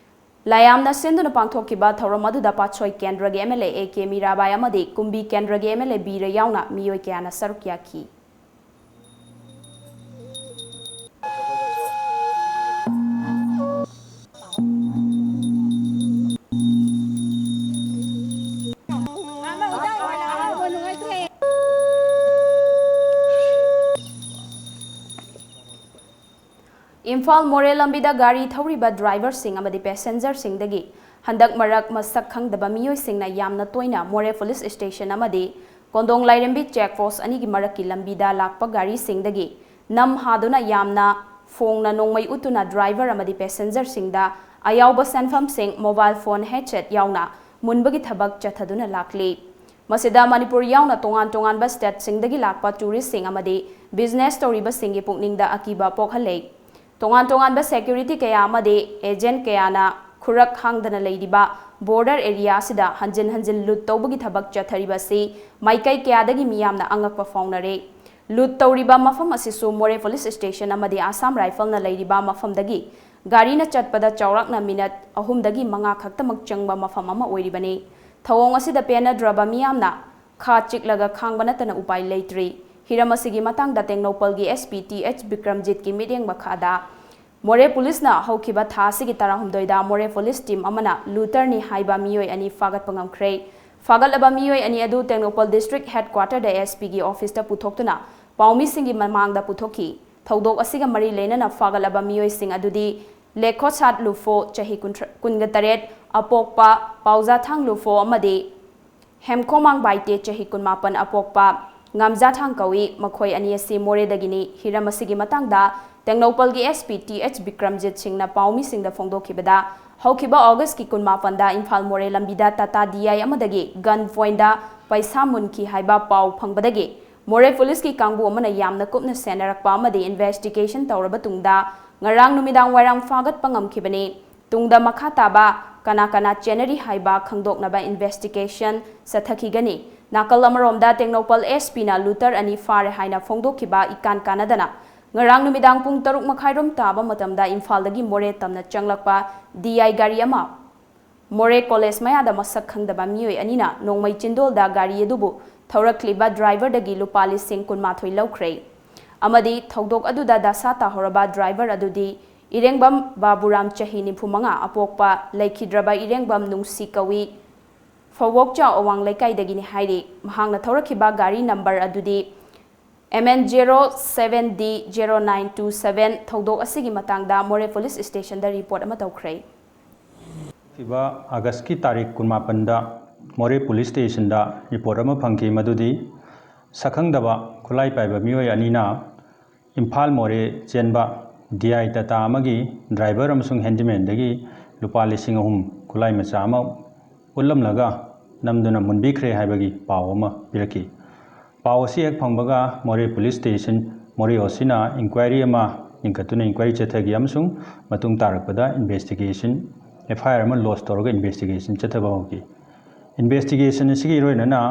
ꯂꯥꯏꯌꯥꯝꯅ ꯁꯤꯟꯗꯨꯅ ꯄꯥꯡꯊꯣꯛꯈꯤꯕ ꯊꯧꯔꯝ ꯑꯗꯨꯗ ꯄꯥꯠꯁꯣꯏ ꯀꯦꯟꯗ꯭ꯔꯒꯤ MLA A K ꯃꯤꯔꯥꯕꯥꯏ ꯑꯃꯗꯤ ꯀꯨꯝꯕꯤ ꯀꯦꯟꯗ꯭ꯔꯒꯤ MLA ꯕꯤꯔ ꯌꯥꯎꯅ ꯃꯤꯑꯣꯏ ꯀꯌꯥꯅ ꯁꯔꯨꯛ ꯌꯥꯈꯤ꯫ ꯏꯝꯐꯥꯜ ꯃꯣꯔꯦ ꯂꯝꯕꯤꯗ ꯒꯥꯔꯤ ꯊꯧꯔꯤꯕ ꯗ꯭ꯔꯥꯏꯚꯔꯁꯤꯡ ꯑꯃꯗꯤ ꯄꯦꯁꯦꯟꯖꯔꯁꯤꯡꯗꯒꯤ ꯍꯟꯗꯛ ꯃꯔꯛ ꯃꯁꯛ ꯈꯪꯗꯕ ꯃꯤꯑꯣꯏꯁꯤꯡꯅ ꯌꯥꯝꯅ ꯇꯣꯏꯅ ꯃꯣꯔꯦ ꯄꯨꯂꯤꯁ ꯁ꯭ꯇꯦꯁꯟ ꯑꯃꯗꯤ ꯀꯣꯟꯗꯣꯡ ꯂꯥꯏꯔꯦꯝꯕꯤ ꯆꯦꯛ ꯄꯣꯁ ꯑꯅꯤꯒꯤ ꯃꯔꯛꯀꯤ ꯂꯝꯕꯤꯗ ꯂꯥꯛꯄ ꯒꯥꯔꯤꯁꯤꯡꯗꯒꯤ ꯅꯝ ꯍꯥꯗꯨꯅ ꯌꯥꯝꯅ ꯐꯣꯡꯅ ꯅꯣꯡꯃꯩ ꯎꯠꯇꯨꯅ ꯗ꯭ꯔꯥꯏꯚꯔ ꯑꯃꯗꯤ ꯄꯦꯁꯦꯟꯖꯔꯁꯤꯡꯗ ꯑꯌꯥꯎꯕ ꯁꯦꯟꯐꯝꯁꯤꯡ, ꯃꯣꯕꯥꯏꯜ ꯐꯣꯟ, ꯍꯦꯗꯁꯦꯠ ꯌꯥꯎꯅ ꯃꯨꯟꯕꯒꯤ ꯊꯕꯛ ꯆꯠꯊꯗꯨꯅ ꯂꯥꯛꯂꯤ꯫ ꯃꯁꯤꯗ ꯃꯅꯤꯄꯨꯔ ꯌꯥꯎꯅ ꯇꯣꯉꯥꯟ ꯇꯣꯉꯥꯟꯕ ꯁ꯭ꯇꯦꯠꯁꯤꯡꯗꯒꯤ ꯂꯥꯛꯄ ꯇꯨꯔꯤꯁꯁꯤꯡ ꯑꯃꯗꯤ ꯕꯤꯖꯤꯅꯦꯁ ꯇꯧꯔꯤꯕꯁꯤꯡꯒꯤ ꯄꯨꯛꯅꯤꯡꯗ ꯑꯀꯤꯕ ꯄꯣꯛꯍꯜꯂꯦ꯫ ꯇꯣꯉꯥꯟ ꯇꯣꯉꯥꯟꯕ ꯁꯦꯀ꯭ꯌꯨꯔꯤꯇꯤ ꯀꯌꯥ ꯑꯃꯗꯤ ꯑꯦꯖꯦꯟ ꯀꯌꯥꯅ ꯈꯨꯔꯛ ꯍꯥꯡꯗꯅ ꯂꯩꯔꯤꯕ ꯕꯣꯔꯗꯔ ꯑꯦꯔꯤꯌꯥ ꯑꯁꯤꯗ ꯍꯟꯖꯤꯟ ꯍꯟꯖꯤꯟ ꯂꯨꯠ ꯇꯧꯕꯒꯤ ꯊꯕꯛ ꯆꯠꯊꯔꯤꯕ ꯑꯁꯤ ꯃꯥꯏꯀꯩ ꯀꯌꯥꯗꯒꯤ ꯃꯤꯌꯥꯝꯅ ꯑꯉꯛꯄ ꯐꯥꯎꯅꯔꯦ꯫ ꯂꯨꯠ ꯇꯧꯔꯤꯕ ꯃꯐꯝ ꯑꯁꯤꯁꯨ ꯃꯣꯔꯦ ꯄꯨꯂꯤꯁ ꯁ꯭ꯇꯦꯁꯟ ꯑꯃꯗꯤ ꯑꯁꯥꯝ ꯔꯥꯏꯐꯜꯅ ꯂꯩꯔꯤꯕ ꯃꯐꯝꯗꯒꯤ ꯒꯥꯔꯤꯅ ꯆꯠꯄꯗ ꯆꯥꯎꯔꯥꯛꯅ ꯃꯤꯅꯠ ꯑꯍꯨꯝꯗꯒꯤ ꯃꯉꯥ ꯈꯛꯇꯃꯛ ꯆꯪꯕ ꯃꯐꯝ ꯑꯃ ꯑꯣꯏꯔꯤꯕꯅꯤ꯫ ꯊꯧꯑꯣꯡ ꯑꯁꯤꯗ ꯄꯦꯟꯅꯗ꯭ꯔꯕ ꯃꯤꯌꯥꯝꯅ ꯈꯥ ꯆꯤꯛꯂꯒ ꯈꯥꯡꯕ ꯅꯠꯇꯅ ꯎꯄꯥꯏ ꯂꯩꯇ꯭ꯔꯤ꯫ ꯍꯤꯔꯝ ꯑꯁꯤꯒꯤ ꯃꯇꯥꯡꯗ ꯇꯦꯡꯅꯧꯄꯜꯒꯤ SP ꯇꯤ ꯑꯩꯆ ꯕꯤꯀ꯭ꯔꯝꯖꯤꯠꯀꯤ ꯃꯤꯠꯌꯦꯡ ꯃꯈꯥꯗ ꯃꯣꯔꯦ ꯄꯨꯂꯤꯁꯅ ꯍꯧꯈꯤꯕ ꯊꯥ ꯑꯁꯤꯒꯤ ꯇꯔꯥꯍꯨꯝꯗꯣꯏꯗ ꯃꯣꯔꯦ ꯄꯨꯂꯤꯁ ꯇꯤꯝ ꯑꯃꯅ ꯂꯨꯇꯔꯅꯤ ꯍꯥꯏꯕ ꯃꯤꯑꯣꯏ ꯑꯅꯤ ꯐꯥꯒꯠꯄ ꯉꯝꯈ꯭ꯔꯦ꯫ ꯐꯥꯒꯠꯂꯕ ꯃꯤꯑꯣꯏ ꯑꯅꯤ ꯑꯗꯨ ꯇꯦꯡꯅꯧꯄꯜ ꯗꯤꯁꯇ꯭ꯔꯤꯛ ꯍꯦꯗꯀ꯭ꯋꯥꯇꯔꯗ SP ꯒꯤ ꯑꯣꯐꯤꯁꯇ ꯄꯨꯊꯣꯛꯇꯨꯅ ꯄꯥꯎꯃꯤꯁꯤꯡꯒꯤ ꯃꯃꯥꯡꯗ ꯄꯨꯊꯣꯛꯈꯤ꯫ ꯊꯧꯗꯣꯛ ꯑꯁꯤꯒ ꯃꯔꯤ ꯂꯩꯅꯅ ꯐꯥꯒꯠꯂꯕ ꯃꯤꯑꯣꯏꯁꯤꯡ ꯑꯗꯨꯗꯤ ꯂꯦꯈꯣꯁꯥꯠ ꯂꯨꯐꯣ, ꯆꯍꯤ ꯀꯨꯟꯊ꯭ꯔꯥ, ꯀꯨꯟꯒ ꯇꯔꯦꯠ, ꯑꯄꯣꯛꯄ ꯄꯥꯎꯖꯥꯊꯥꯡ ꯂꯨꯐꯣ ꯑꯃꯗꯤ ꯍꯦꯝꯈꯣꯃꯥꯡ ꯕꯥꯏꯇꯦ, ꯆꯍꯤ ꯀꯨꯟꯃꯥꯄꯟ, ꯑꯄꯣꯛꯄ ꯉꯥꯝꯖꯥꯊꯥꯡ ꯀꯧꯏ꯫ ꯃꯈꯣꯏ ꯑꯅꯤ ꯑꯁꯤ ꯃꯣꯔꯦꯗꯒꯤꯅꯤ꯫ ꯍꯤꯔꯝ ꯑꯁꯤꯒꯤ ꯃꯇꯥꯡꯗ ꯇꯦꯡꯅꯧꯄꯜꯒꯤ SP ꯇꯤ ꯑꯩꯆ ꯕꯤꯀ꯭ꯔꯝꯖꯤꯠ ꯁꯤꯡꯅ ꯄꯥꯎꯃꯤꯁꯤꯡꯗ ꯐꯣꯡꯗꯣꯛꯈꯤꯕꯗ, ꯍꯧꯈꯤꯕ ꯑꯣꯒꯁꯀꯤ ꯀꯨꯟꯃꯥꯄꯟꯗ ꯏꯝꯐꯥꯜ ꯃꯣꯔꯦ ꯂꯝꯕꯤꯗ ꯇꯥꯇꯥ DI ꯑꯃꯗꯒꯤ ꯒꯟ ꯄꯣꯏꯟꯗ ꯄꯩꯁꯥ ꯃꯨꯟꯈꯤ ꯍꯥꯏꯕ ꯄꯥꯎ ꯐꯪꯕꯗꯒꯤ ꯃꯣꯔꯦ ꯄꯨꯂꯤꯁꯀꯤ ꯀꯥꯡꯕꯨ ꯑꯃꯅ ꯌꯥꯝꯅ ꯀꯨꯞꯅ ꯁꯦꯟꯅꯔꯛꯄ ꯑꯃꯗꯤ ꯏꯟꯚꯦꯁꯇꯤꯒꯦꯁꯟ ꯇꯧꯔꯕ ꯇꯨꯡꯗ ꯉꯔꯥꯡ ꯅꯨꯃꯤꯗꯥꯡ ꯋꯥꯏꯔꯝ ꯐꯥꯒꯠꯄ ꯉꯝꯈꯤꯕꯅꯤ꯫ ꯇꯨꯡꯗ ꯃꯈꯥ ꯇꯥꯕ ꯀꯅꯥ ꯀꯅꯥ ꯆꯦꯟꯅꯔꯤ ꯍꯥꯏꯕ ꯈꯪꯗꯣꯛꯅꯕ ꯏꯟꯚꯦꯁꯇꯤꯒꯦꯁꯟ ꯆꯠꯊꯈꯤꯒꯅꯤ꯫ ꯅꯥꯀꯜ ꯑꯃꯔꯣꯝꯗ ꯇꯦꯡꯅꯧꯄꯜ SP ꯅ ꯂꯨꯇꯔ ꯑꯅꯤ ꯐꯥꯔꯦ ꯍꯥꯏꯅ ꯐꯣꯡꯗꯣꯛꯈꯤꯕ ꯏꯀꯥꯟ ꯀꯥꯟꯅꯗꯅ ꯉꯔꯥꯡ ꯅꯨꯃꯤꯗꯥꯡ ꯄꯨꯡ ꯇꯔꯨꯛ ꯃꯈꯥꯏꯔꯣꯝ ꯇꯥꯕ ꯃꯇꯝꯗ ꯏꯝꯐꯥꯜꯗꯒꯤ ꯃꯣꯔꯦ ꯇꯝꯅ ꯆꯪꯂꯛꯄ DI ꯒꯥꯔꯤ ꯑꯃ ꯃꯣꯔꯦ ꯀꯣꯂꯦꯖ ꯃꯌꯥꯗ ꯃꯁꯛ ꯈꯪꯗꯕ ꯃꯤꯑꯣꯏ ꯑꯅꯤꯅ ꯅꯣꯡꯃꯩ ꯆꯤꯟꯗꯣꯜꯗ ꯒꯥꯔꯤ ꯑꯗꯨꯕꯨ ꯊꯧꯔꯛꯂꯤꯕ ꯗ꯭ꯔꯥꯏꯚꯔꯗꯒꯤ ꯂꯨꯄꯥ ꯂꯤꯁꯤꯡ ꯀꯨꯟꯃꯥꯊꯣꯏ ꯂꯧꯈ꯭ꯔꯦ ꯑꯃꯗꯤ ꯊꯧꯗꯣꯛ ꯑꯗꯨꯗ ꯗꯁꯥ ꯇꯥꯍꯧꯔꯕ ꯗ꯭ꯔꯥꯏꯚꯔ ꯑꯗꯨꯗꯤ ꯏꯔꯦꯡꯕꯝ ꯕꯥꯕꯨꯔꯥꯝ, ꯆꯍꯤ ꯅꯤꯐꯨ ꯃꯉꯥ, ꯑꯄꯣꯛꯄ ꯂꯩꯈꯤꯗ꯭ꯔꯕ ꯏꯔꯦꯡꯕꯝ ꯅꯨꯡꯁꯤ ꯀꯧꯏ, ꯐꯋꯣꯛꯆꯥ ꯑꯋꯥꯡ ꯂꯩꯀꯥꯏꯗꯒꯤꯅꯤ ꯍꯥꯏꯔꯤ꯫ ꯃꯍꯥꯛꯅ ꯊꯧꯔꯛꯈꯤꯕ ꯒꯥꯔꯤ ꯅꯝꯕꯔ ꯑꯗꯨꯗꯤ M N zero seven D zero nine two seven ꯊꯧꯗꯣꯛ ꯑꯁꯤꯒꯤ ꯃꯇꯥꯡꯗ ꯃꯣꯔꯦ ꯄꯨꯂꯤꯁ ꯁ꯭ꯇꯦꯁꯟꯗ ꯔꯤꯄꯣꯔꯠ ꯑꯃ ꯇꯧꯈ꯭ꯔꯦ꯫ ꯍꯧꯈꯤꯕ ꯑꯥꯒꯁꯀꯤ ꯇꯥꯔꯤꯛ ꯀꯨꯟꯃꯥꯄꯟꯗ ꯃꯣꯔꯦ ꯄꯨꯂꯤꯁ ꯁ꯭ꯇꯦꯁꯟꯗ ꯔꯤꯄꯣꯔꯠ ꯑꯃ ꯐꯪꯈꯤ, ꯃꯗꯨꯗꯤ ꯁꯛꯈꯪꯗꯕ ꯈꯨꯠꯂꯥꯏ ꯄꯥꯏꯕ ꯃꯤꯑꯣꯏ ꯑꯅꯤꯅ ꯏꯝꯐꯥꯜ ꯃꯣꯔꯦ ꯆꯦꯟꯕ D I ꯇꯥꯇꯥ ꯑꯃꯒꯤ ꯗ꯭ꯔꯥꯏꯚꯔ ꯑꯃꯁꯨꯡ ꯍꯦꯟꯗꯤꯃꯦꯟꯗꯒꯤ ꯂꯨꯄꯥ ꯂꯤꯁꯤꯡ ꯑꯍꯨꯝ ꯈꯨꯠꯂꯥꯏ ꯃꯆꯥ ꯑꯃ ꯎꯠꯂꯝꯂꯒ ꯅꯝꯗꯨꯅ ꯃꯨꯟꯕꯤꯈ꯭ꯔꯦ ꯍꯥꯏꯕꯒꯤ ꯄꯥꯎ ꯑꯃ ꯄꯤꯔꯛꯈꯤ꯫ ꯄꯥꯎ ꯑꯁꯤ ꯍꯦꯛ ꯐꯪꯕꯒ ꯃꯣꯔꯦ ꯄꯨꯂꯤꯁ ꯁ꯭ꯇꯦꯁꯟ, ꯃꯣꯔꯦ OC ꯅ ꯏꯟꯀ꯭ꯋꯥꯏꯔꯤ ꯑꯃ ꯂꯤꯡꯈꯠꯇꯨꯅ ꯏꯟꯀ꯭ꯋꯥꯏꯔꯤ ꯆꯠꯊꯈꯤ ꯑꯃꯁꯨꯡ ꯃꯇꯨꯡ ꯇꯥꯔꯛꯄꯗ ꯏꯟꯚꯦꯁꯇꯤꯒꯦꯁꯟ, F I R ꯑꯃ ꯂꯣꯟꯆ ꯇꯧꯔꯒ ꯏꯟꯚꯦꯁꯇꯤꯒꯦꯁꯟ ꯆꯠꯊꯕ ꯍꯧꯈꯤ꯫ ꯏꯟꯚꯦꯁꯇꯤꯒꯦꯁꯟ ꯑꯁꯤꯒꯤ ꯏꯔꯣꯏꯅꯅ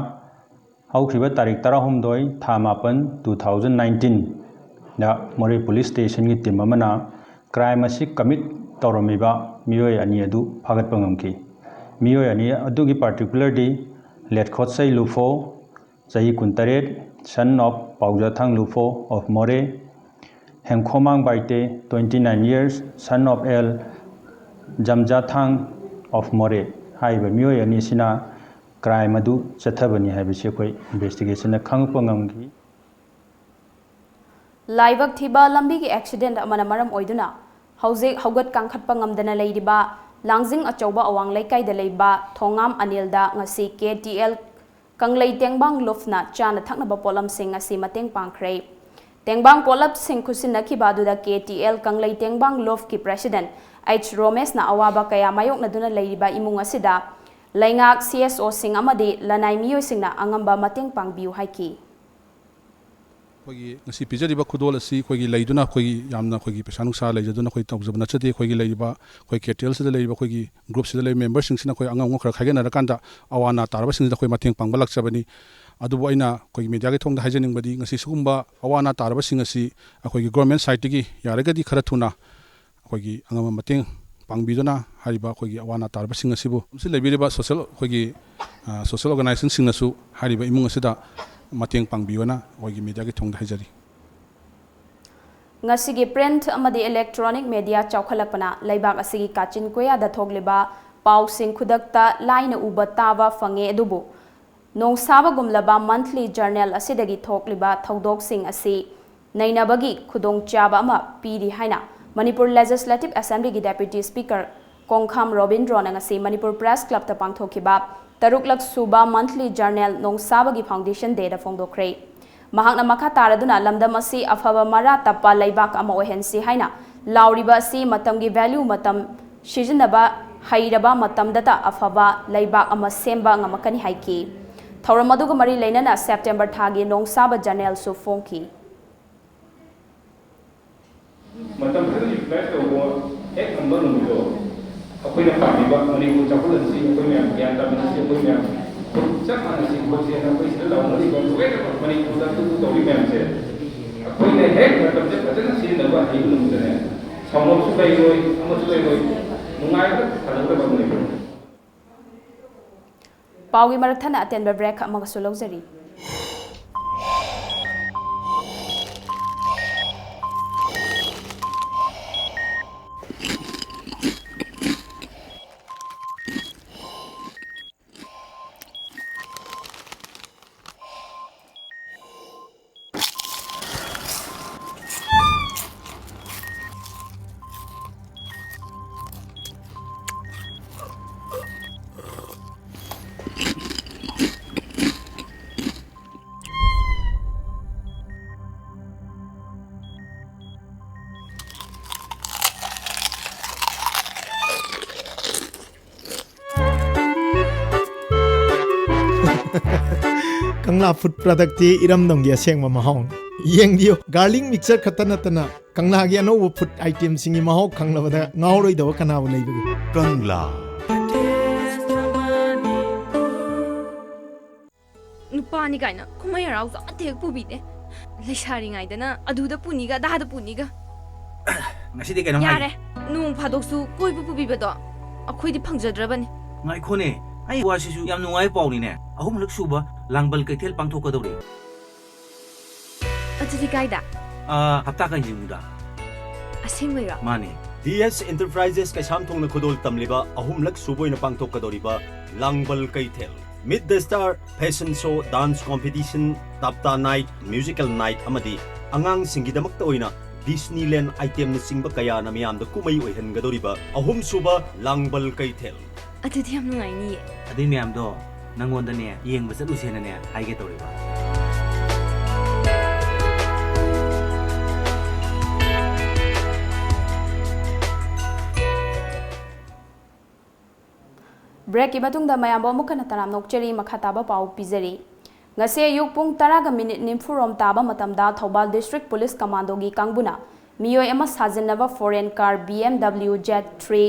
ꯍꯧꯈꯤꯕ ꯇꯥꯔꯤꯛ ꯇꯔꯥꯍꯨꯝꯗꯣꯏ ꯊꯥ ꯃꯥꯄꯟ two thousand nineteen ꯗ ꯃꯣꯔꯦ ꯄꯨꯂꯤꯁ ꯁ꯭ꯇꯦꯁꯟꯒꯤ ꯇꯤꯝ ꯑꯃꯅ ꯀ꯭ꯔꯥꯏꯝ ꯑꯁꯤ ꯀꯃꯤꯠ ꯇꯧꯔꯝꯃꯤꯕ ꯃꯤꯑꯣꯏ ꯑꯅꯤ ꯑꯗꯨ ꯐꯥꯒꯠꯄ ꯉꯝꯈꯤ꯫ ꯃꯤꯑꯣꯏ ꯑꯅꯤ ꯑꯗꯨꯒꯤ ꯄꯥꯔꯇꯤꯀꯨꯂꯔꯗꯤ ꯂꯦꯠꯈꯣꯠꯆꯩ ꯂꯨꯐꯣ, ꯆꯍꯤ ꯀꯨꯟꯇꯔꯦꯠ, son of ꯄꯥꯎꯖꯥꯊꯥꯡ ꯂꯨꯐꯣ of ꯃꯣꯔꯦ, ꯍꯦꯡꯈꯣꯃꯥꯡ Baite, twenty nine years, son of L ꯖꯝꯖꯥꯊꯥꯡ of ꯃꯣꯔꯦ ꯍꯥꯏꯔꯤꯕ ꯃꯤꯑꯣꯏ ꯑꯅꯤꯁꯤꯅ ꯀ꯭ꯔꯥꯏꯝ ꯑꯗꯨ ꯆꯠꯊꯕꯅꯤ ꯍꯥꯏꯕꯁꯤ ꯑꯩꯈꯣꯏ ꯏꯟꯚꯦꯁꯇꯤꯒꯦꯁꯟꯅ ꯈꯪꯂꯛꯄ ꯉꯝꯈꯤ꯫ ꯂꯥꯏꯕꯛ ꯊꯤꯕ ꯂꯝꯕꯤꯒꯤ ꯑꯦꯛꯁꯤꯗꯦꯟꯠ ꯑꯃꯅ ꯃꯔꯝ ꯑꯣꯏꯗꯨꯅ ꯍꯧꯖꯤꯛ ꯍꯧꯒꯠ ꯀꯥꯡꯈꯠꯄ ꯉꯝꯗꯅ ꯂꯩꯔꯤꯕ ꯂꯥꯡꯖꯤꯡ ꯑꯆꯧꯕ ꯑꯋꯥꯡ ꯂꯩꯀꯥꯏꯗ ꯂꯩꯕ ꯊꯣꯉꯥꯝ ꯑꯅꯤꯜꯗ ꯉꯁꯤ K T L ꯀꯪꯂꯩ ꯇꯦꯡꯕꯥꯡ ꯂꯨꯞꯅ ꯆꯥꯅ ꯊꯛꯅꯕ ꯄꯣꯠꯂꯝꯁꯤꯡ ꯉꯁꯤ ꯃꯇꯦꯡ ꯄꯥꯡꯈ꯭ꯔꯦ꯫ ꯇꯦꯡꯕꯥꯡ ꯄꯣꯠꯂꯝꯁꯤꯡ ꯈꯨꯠꯁꯤꯟꯅꯈꯤꯕ ꯑꯗꯨꯗ K T L ꯀꯪꯂꯩ ꯇꯦꯡꯕꯥꯡ ꯂꯣꯐꯀꯤ ꯄ꯭ꯔꯦꯁꯤꯗꯦꯟꯠ H ꯔꯣꯃꯦꯁꯅ ꯑꯋꯥꯕ ꯀꯌꯥ ꯃꯥꯌꯣꯛꯅꯗꯨꯅ ꯂꯩꯔꯤꯕ ꯏꯃꯨꯡ ꯑꯁꯤꯗ ꯂꯩꯉꯥꯛ, C S O ꯁꯤꯡ ꯑꯃꯗꯤ ꯂꯅꯥꯏ ꯃꯤꯑꯣꯏꯁꯤꯡꯅ ꯑꯉꯝꯕ ꯃꯇꯦꯡ ꯄꯥꯡꯕꯤꯌꯨ ꯍꯥꯏꯈꯤ꯫ ꯑꯩꯈꯣꯏꯒꯤ ꯉꯁꯤ ꯄꯤꯖꯔꯤꯕ ꯈꯨꯗꯣꯜ ꯑꯁꯤ ꯑꯩꯈꯣꯏꯒꯤ ꯂꯩꯗꯨꯅ, ꯑꯩꯈꯣꯏꯒꯤ ꯌꯥꯝꯅ ꯑꯩꯈꯣꯏꯒꯤ ꯄꯩꯁꯥ ꯅꯨꯡꯁꯥ ꯂꯩꯖꯗꯨꯅ ꯑꯩꯈꯣꯏ ꯇꯧꯖꯕ ꯅꯠꯆꯗꯦ꯫ ꯑꯩꯈꯣꯏꯒꯤ ꯂꯩꯔꯤꯕ ꯑꯩꯈꯣꯏ K T L ꯁꯤꯗ ꯂꯩꯔꯤꯕ ꯑꯩꯈꯣꯏꯒꯤ group ꯁꯤꯗ ꯂꯩꯔꯤꯕ member ꯁꯤꯡꯁꯤꯅ ꯑꯩꯈꯣꯏ ꯑꯉꯝ ꯑꯉꯝ ꯈꯔ ꯈꯥꯏꯒꯠꯅꯔꯀꯥꯟꯗ ꯑꯋꯥ ꯑꯅꯥ ꯇꯥꯔꯕꯁꯤꯡꯁꯤꯗ ꯑꯩꯈꯣꯏ ꯃꯇꯦꯡ ꯄꯥꯡꯕ ꯂꯥꯛꯆꯕꯅꯤ꯫ ꯑꯗꯨꯕꯨ ꯑꯩꯅ ꯑꯩꯈꯣꯏꯒꯤ media ꯒꯤ ꯊꯣꯡꯗ ꯍꯥꯏꯖꯅꯤꯡꯕꯗꯤ ꯉꯁꯤ ꯁꯤꯒꯨꯝꯕ ꯑꯋꯥ ꯑꯅꯥ ꯇꯥꯔꯕꯁꯤꯡ ꯑꯁꯤ ꯑꯩꯈꯣꯏꯒꯤ government side ꯇꯒꯤ ꯌꯥꯔꯒꯗꯤ ꯈꯔ ꯊꯨꯅ ꯑꯩꯈꯣꯏꯒꯤ ꯑꯉꯝꯕ ꯃꯇꯦꯡ ꯄꯥꯡꯕꯤꯗꯨꯅ ꯍꯥꯏꯔꯤꯕ ꯑꯩꯈꯣꯏꯒꯤ ꯑꯋꯥ ꯑꯅꯥ ꯇꯥꯔꯕꯁꯤꯡ ꯑꯁꯤꯕꯨ ꯃꯁꯤ ꯂꯩꯕꯤꯔꯤꯕ social, ꯑꯩꯈꯣꯏꯒꯤ, ꯑ, social organization ꯁꯤꯡꯅꯁꯨ ꯍꯥꯏꯔꯤꯕ ꯏꯃꯨꯡ ꯑꯁꯤꯗ ꯃꯇꯦꯡ ꯄꯥꯡꯕꯤꯌꯣꯅ ꯑꯩꯈꯣꯏꯒꯤ media ꯒꯤ ꯊꯣꯡꯗ ꯍꯥꯏꯖꯔꯤ꯫ ꯉꯁꯤꯒꯤ print ꯑꯃꯗꯤ electronic media ꯆꯥꯎꯈꯠꯂꯛꯄꯅ ꯂꯩꯕꯥꯛ ꯑꯁꯤꯒꯤ ꯀꯥꯆꯤꯟ ꯀꯣꯌꯥꯗ ꯊꯣꯛꯂꯤꯕ ꯄꯥꯎꯁꯤꯡ ꯈꯨꯗꯛꯇ ꯂꯥꯏꯅ ꯎꯕ ꯇꯥꯕ ꯐꯪꯉꯦ, ꯑꯗꯨꯕꯨ ꯅꯣꯡꯁꯥꯕꯒꯨꯝꯂꯕ monthly journal ꯑꯁꯤꯗꯒꯤ ꯊꯣꯛꯂꯤꯕ ꯊꯧꯗꯣꯛꯁꯤꯡ ꯑꯁꯤ ꯅꯩꯅꯕꯒꯤ ꯈꯨꯗꯣꯡꯆꯥꯕ ꯑꯃ ꯄꯤꯔꯤ ꯍꯥꯏꯅ ꯃꯅꯤꯄꯨꯔ Legislative Assemblyꯒꯤ Deputy Speaker ꯀꯣꯡꯈꯥꯝ ꯔꯣꯕꯤꯟꯗ꯭ꯔꯣꯅ ꯉꯁꯤ ꯃꯅꯤꯄꯨꯔ Press Clubꯇ ꯄꯥꯡꯊꯣꯛꯈꯤꯕ ꯇꯔꯨꯛꯂꯛ ꯁꯨꯕ monthly journal ꯅꯣꯡꯁꯥꯕꯒꯤ Foundation Dayꯗ ꯐꯣꯡꯗꯣꯛꯈ꯭ꯔꯦ꯫ ꯃꯍꯥꯛꯅ ꯃꯈꯥ ꯇꯥꯔꯗꯨꯅ ꯂꯝꯗꯝ ꯑꯁꯤ ꯑꯐꯕ ꯃꯔꯥ ꯇꯞꯄ ꯂꯩꯕꯥꯛ ꯑꯃ ꯑꯣꯏꯍꯟꯁꯤ ꯍꯥꯏꯅ ꯂꯥꯎꯔꯤꯕ ꯑꯁꯤ ꯃꯇꯝꯒꯤ value ꯃꯇꯝ ꯁꯤꯖꯤꯟꯅꯕ ꯍꯩꯔꯕ ꯃꯇꯝꯗꯇ ꯑꯐꯕ ꯂꯩꯕꯥꯛ ꯑꯃ ꯁꯦꯝꯕ ꯉꯝꯃꯛꯀꯅꯤ ꯍꯥꯏꯈꯤ꯫ ꯊꯧꯔꯝ ꯑꯗꯨꯒ ꯃꯔꯤ ꯂꯩꯅꯅ September ꯊꯥꯒꯤ ꯅꯣꯡꯁꯥꯕ journalꯁꯨ ꯐꯣꯡꯈꯤ꯫ ꯃꯇꯝ ꯈꯔ utilize ꯇꯧꯕ ꯍꯦꯛ ꯉꯝꯕ ꯅꯨꯃꯤꯠꯇꯣ ꯑꯩꯈꯣꯏꯅ ꯄꯥꯝꯃꯤꯕ ꯃꯅꯤꯄꯨꯔ ꯆꯥꯎꯈꯠꯍꯟꯁꯤ, ꯑꯩꯈꯣꯏ ꯃꯌꯥꯝ ꯒ꯭ꯌꯥꯟ ꯇꯥꯃꯤꯟꯅꯁꯤ, ꯑꯩꯈꯣꯏ ꯃꯌꯥꯝ ꯆꯞ ꯃꯥꯟꯅꯁꯤ ꯈꯣꯠꯁꯤ ꯍꯥꯏꯅ ꯑꯩꯈꯣꯏ ꯁꯤꯗ ꯂꯥꯎꯅꯔꯤꯕ ꯂꯣꯏꯅꯃꯛ ꯃꯅꯤꯄꯨꯔꯗ ꯇꯨ ꯇꯨ ꯇꯧꯔꯤ ꯃꯌꯥꯝꯁꯦ ꯑꯩꯈꯣꯏꯅ ꯍꯦꯛ ꯃꯇꯝꯁꯦ ꯐꯖꯅ ꯁꯤꯖꯤꯟꯅꯕ ꯍꯩꯕ ꯅꯨꯃꯤꯠꯇꯅꯦ ꯁꯥꯎꯅꯕꯁꯨ ꯂꯩꯔꯣꯏ, ꯑꯃꯁꯨ ꯂꯩꯔꯣꯏ, ꯅꯨꯡꯉꯥꯏꯕ ꯁꯥꯟꯅꯒꯗꯕ ꯃꯅꯤꯄꯨꯔ꯫ ꯄꯥꯎꯒꯤ ꯃꯔꯛ ꯊꯠꯅ ꯑꯇꯦꯟꯕ break ꯑꯃꯒꯁꯨ ꯂꯧꯖꯔꯤ꯫ ꯀꯪꯂꯥ food productꯇꯤ ꯏꯔꯝꯗꯝꯒꯤ ꯑꯁꯦꯡꯕ ꯃꯍꯥꯎꯅꯤ꯫ ꯌꯦꯡꯕꯤꯌꯨ, garlic mixture ꯈꯛꯇ ꯅꯠꯇꯅ ꯀꯪꯂꯥꯒꯤ ꯑꯅꯧꯕ food itemꯁꯤꯡꯒꯤ ꯃꯍꯥꯎ ꯈꯪꯂꯕꯗ ꯉꯥꯎꯔꯣꯏꯗꯕ ꯀꯅꯥꯕꯨ ꯂꯩꯕꯒꯦ? ꯀꯪꯂꯥ꯫ ꯅꯨꯄꯥꯅꯤ ꯀꯥꯏꯅ ꯀꯨꯝꯍꯩ ꯍꯔꯥꯎꯁꯨ ꯑꯃꯠꯇ ꯍꯦꯛ ꯄꯨꯕꯤꯗꯦ꯫ ꯂꯩꯁꯥꯔꯤꯉꯩꯗꯅ ꯑꯗꯨꯗ ꯄꯨꯅꯤꯒ ꯑꯗꯥꯗ ꯄꯨꯅꯤꯒ꯫ ꯉꯁꯤꯗꯤ ꯀꯩꯅꯣꯝ ꯍꯥꯏꯒꯦ꯫ ꯌꯥꯔꯦ, ꯅꯣꯡ ꯐꯥꯗꯣꯛꯁꯨ ꯀꯣꯏꯕ ꯄꯨꯕꯤꯕꯗꯣ ꯑꯩꯈꯣꯏꯗꯤ ꯐꯪꯖꯗ꯭ꯔꯕꯅꯤ꯫ ꯉꯥꯏꯈꯣꯅꯦ, ꯑꯩ ꯋꯥꯁꯤꯁꯨ ꯌꯥꯝ ꯅꯨꯡꯉꯥꯏꯕ ꯄꯥꯎꯅꯤꯅꯦ꯫ ꯑꯍꯨꯝꯂꯛ ꯁꯨꯕ ꯂꯥꯡꯕꯜ ꯀꯩꯊꯦꯜ ꯄꯥꯡꯊꯣꯛꯀꯗꯧꯔꯤ꯫ ꯑꯗꯨꯗꯤ ꯀꯥꯏꯗ? ꯑꯥ, ꯍꯞꯇꯥ ꯀꯥꯡꯖꯩꯕꯨꯡꯗ꯫ ꯑꯁꯦꯡꯕꯩꯔꯣ? ꯃꯥꯅꯦ꯫ ꯗꯤ ꯑꯦꯁ Enterprises ꯀꯩꯁꯥꯝꯊꯣꯡꯅ ꯈꯨꯗꯣꯜ ꯇꯝꯂꯤꯕ ꯑꯍꯨꯝꯂꯛ ꯁꯨꯕ ꯑꯣꯏꯅ ꯄꯥꯡꯊꯣꯛꯀꯗꯧꯔꯤꯕ ꯂꯥꯡꯕꯜ ꯀꯩꯊꯦꯜ꯫ Meet the Star, fashion show, dance competition, ꯇꯞꯇꯥ night, musical night ꯑꯃꯗꯤ ꯑꯉꯥꯡꯁꯤꯡꯒꯤꯗꯃꯛꯇ ꯑꯣꯏꯅ Disneyland itemꯅꯆꯤꯡꯕ ꯀꯌꯥꯅ ꯃꯤꯌꯥꯝꯗ ꯀꯨꯝꯍꯩ ꯑꯣꯏꯍꯟꯒꯗꯧꯔꯤꯕ ꯑꯍꯨꯝꯁꯨꯕ ꯂꯥꯡꯕꯜ ꯀꯩꯊꯦꯜ꯫ ꯑꯗꯨꯗꯤ ꯌꯥꯝ ꯅꯨꯡꯉꯥꯏꯅꯤꯌꯦ꯫ ꯑꯗꯨꯏ ꯃꯌꯥꯝꯗꯣ ꯅꯪꯉꯣꯟꯗꯅꯦ ꯌꯦꯡꯕ ꯆꯠꯂꯨꯁꯦꯅꯅꯦ ꯍꯥꯏꯒꯦ ꯇꯧꯔꯤꯕ꯫ Breakꯀꯤ ꯃꯇꯨꯡꯗ ꯃꯌꯥꯝꯕꯨ ꯑꯃꯨꯛ ꯍꯟꯅ ꯇꯔꯥꯝꯅ ꯑꯣꯛꯆꯔꯤ꯫ ꯃꯈꯥ ꯇꯥꯕ ꯄꯥꯎ ꯄꯤꯖꯔꯤ꯫ ꯉꯁꯤ ꯑꯌꯨꯛ ꯄꯨꯡ ꯇꯔꯥꯒ ꯃꯤꯅꯤꯠ ꯅꯤꯐꯨ ꯔꯣꯝ ꯇꯥꯕ ꯃꯇꯝꯗ ꯊꯧꯕꯥꯜ District Police Commandoꯒꯤ ꯀꯥꯡꯕꯨꯅ ꯃꯤꯑꯣꯏ ꯑꯃ ꯁꯥꯖꯤꯟꯅꯕ foreign car B M W Z three,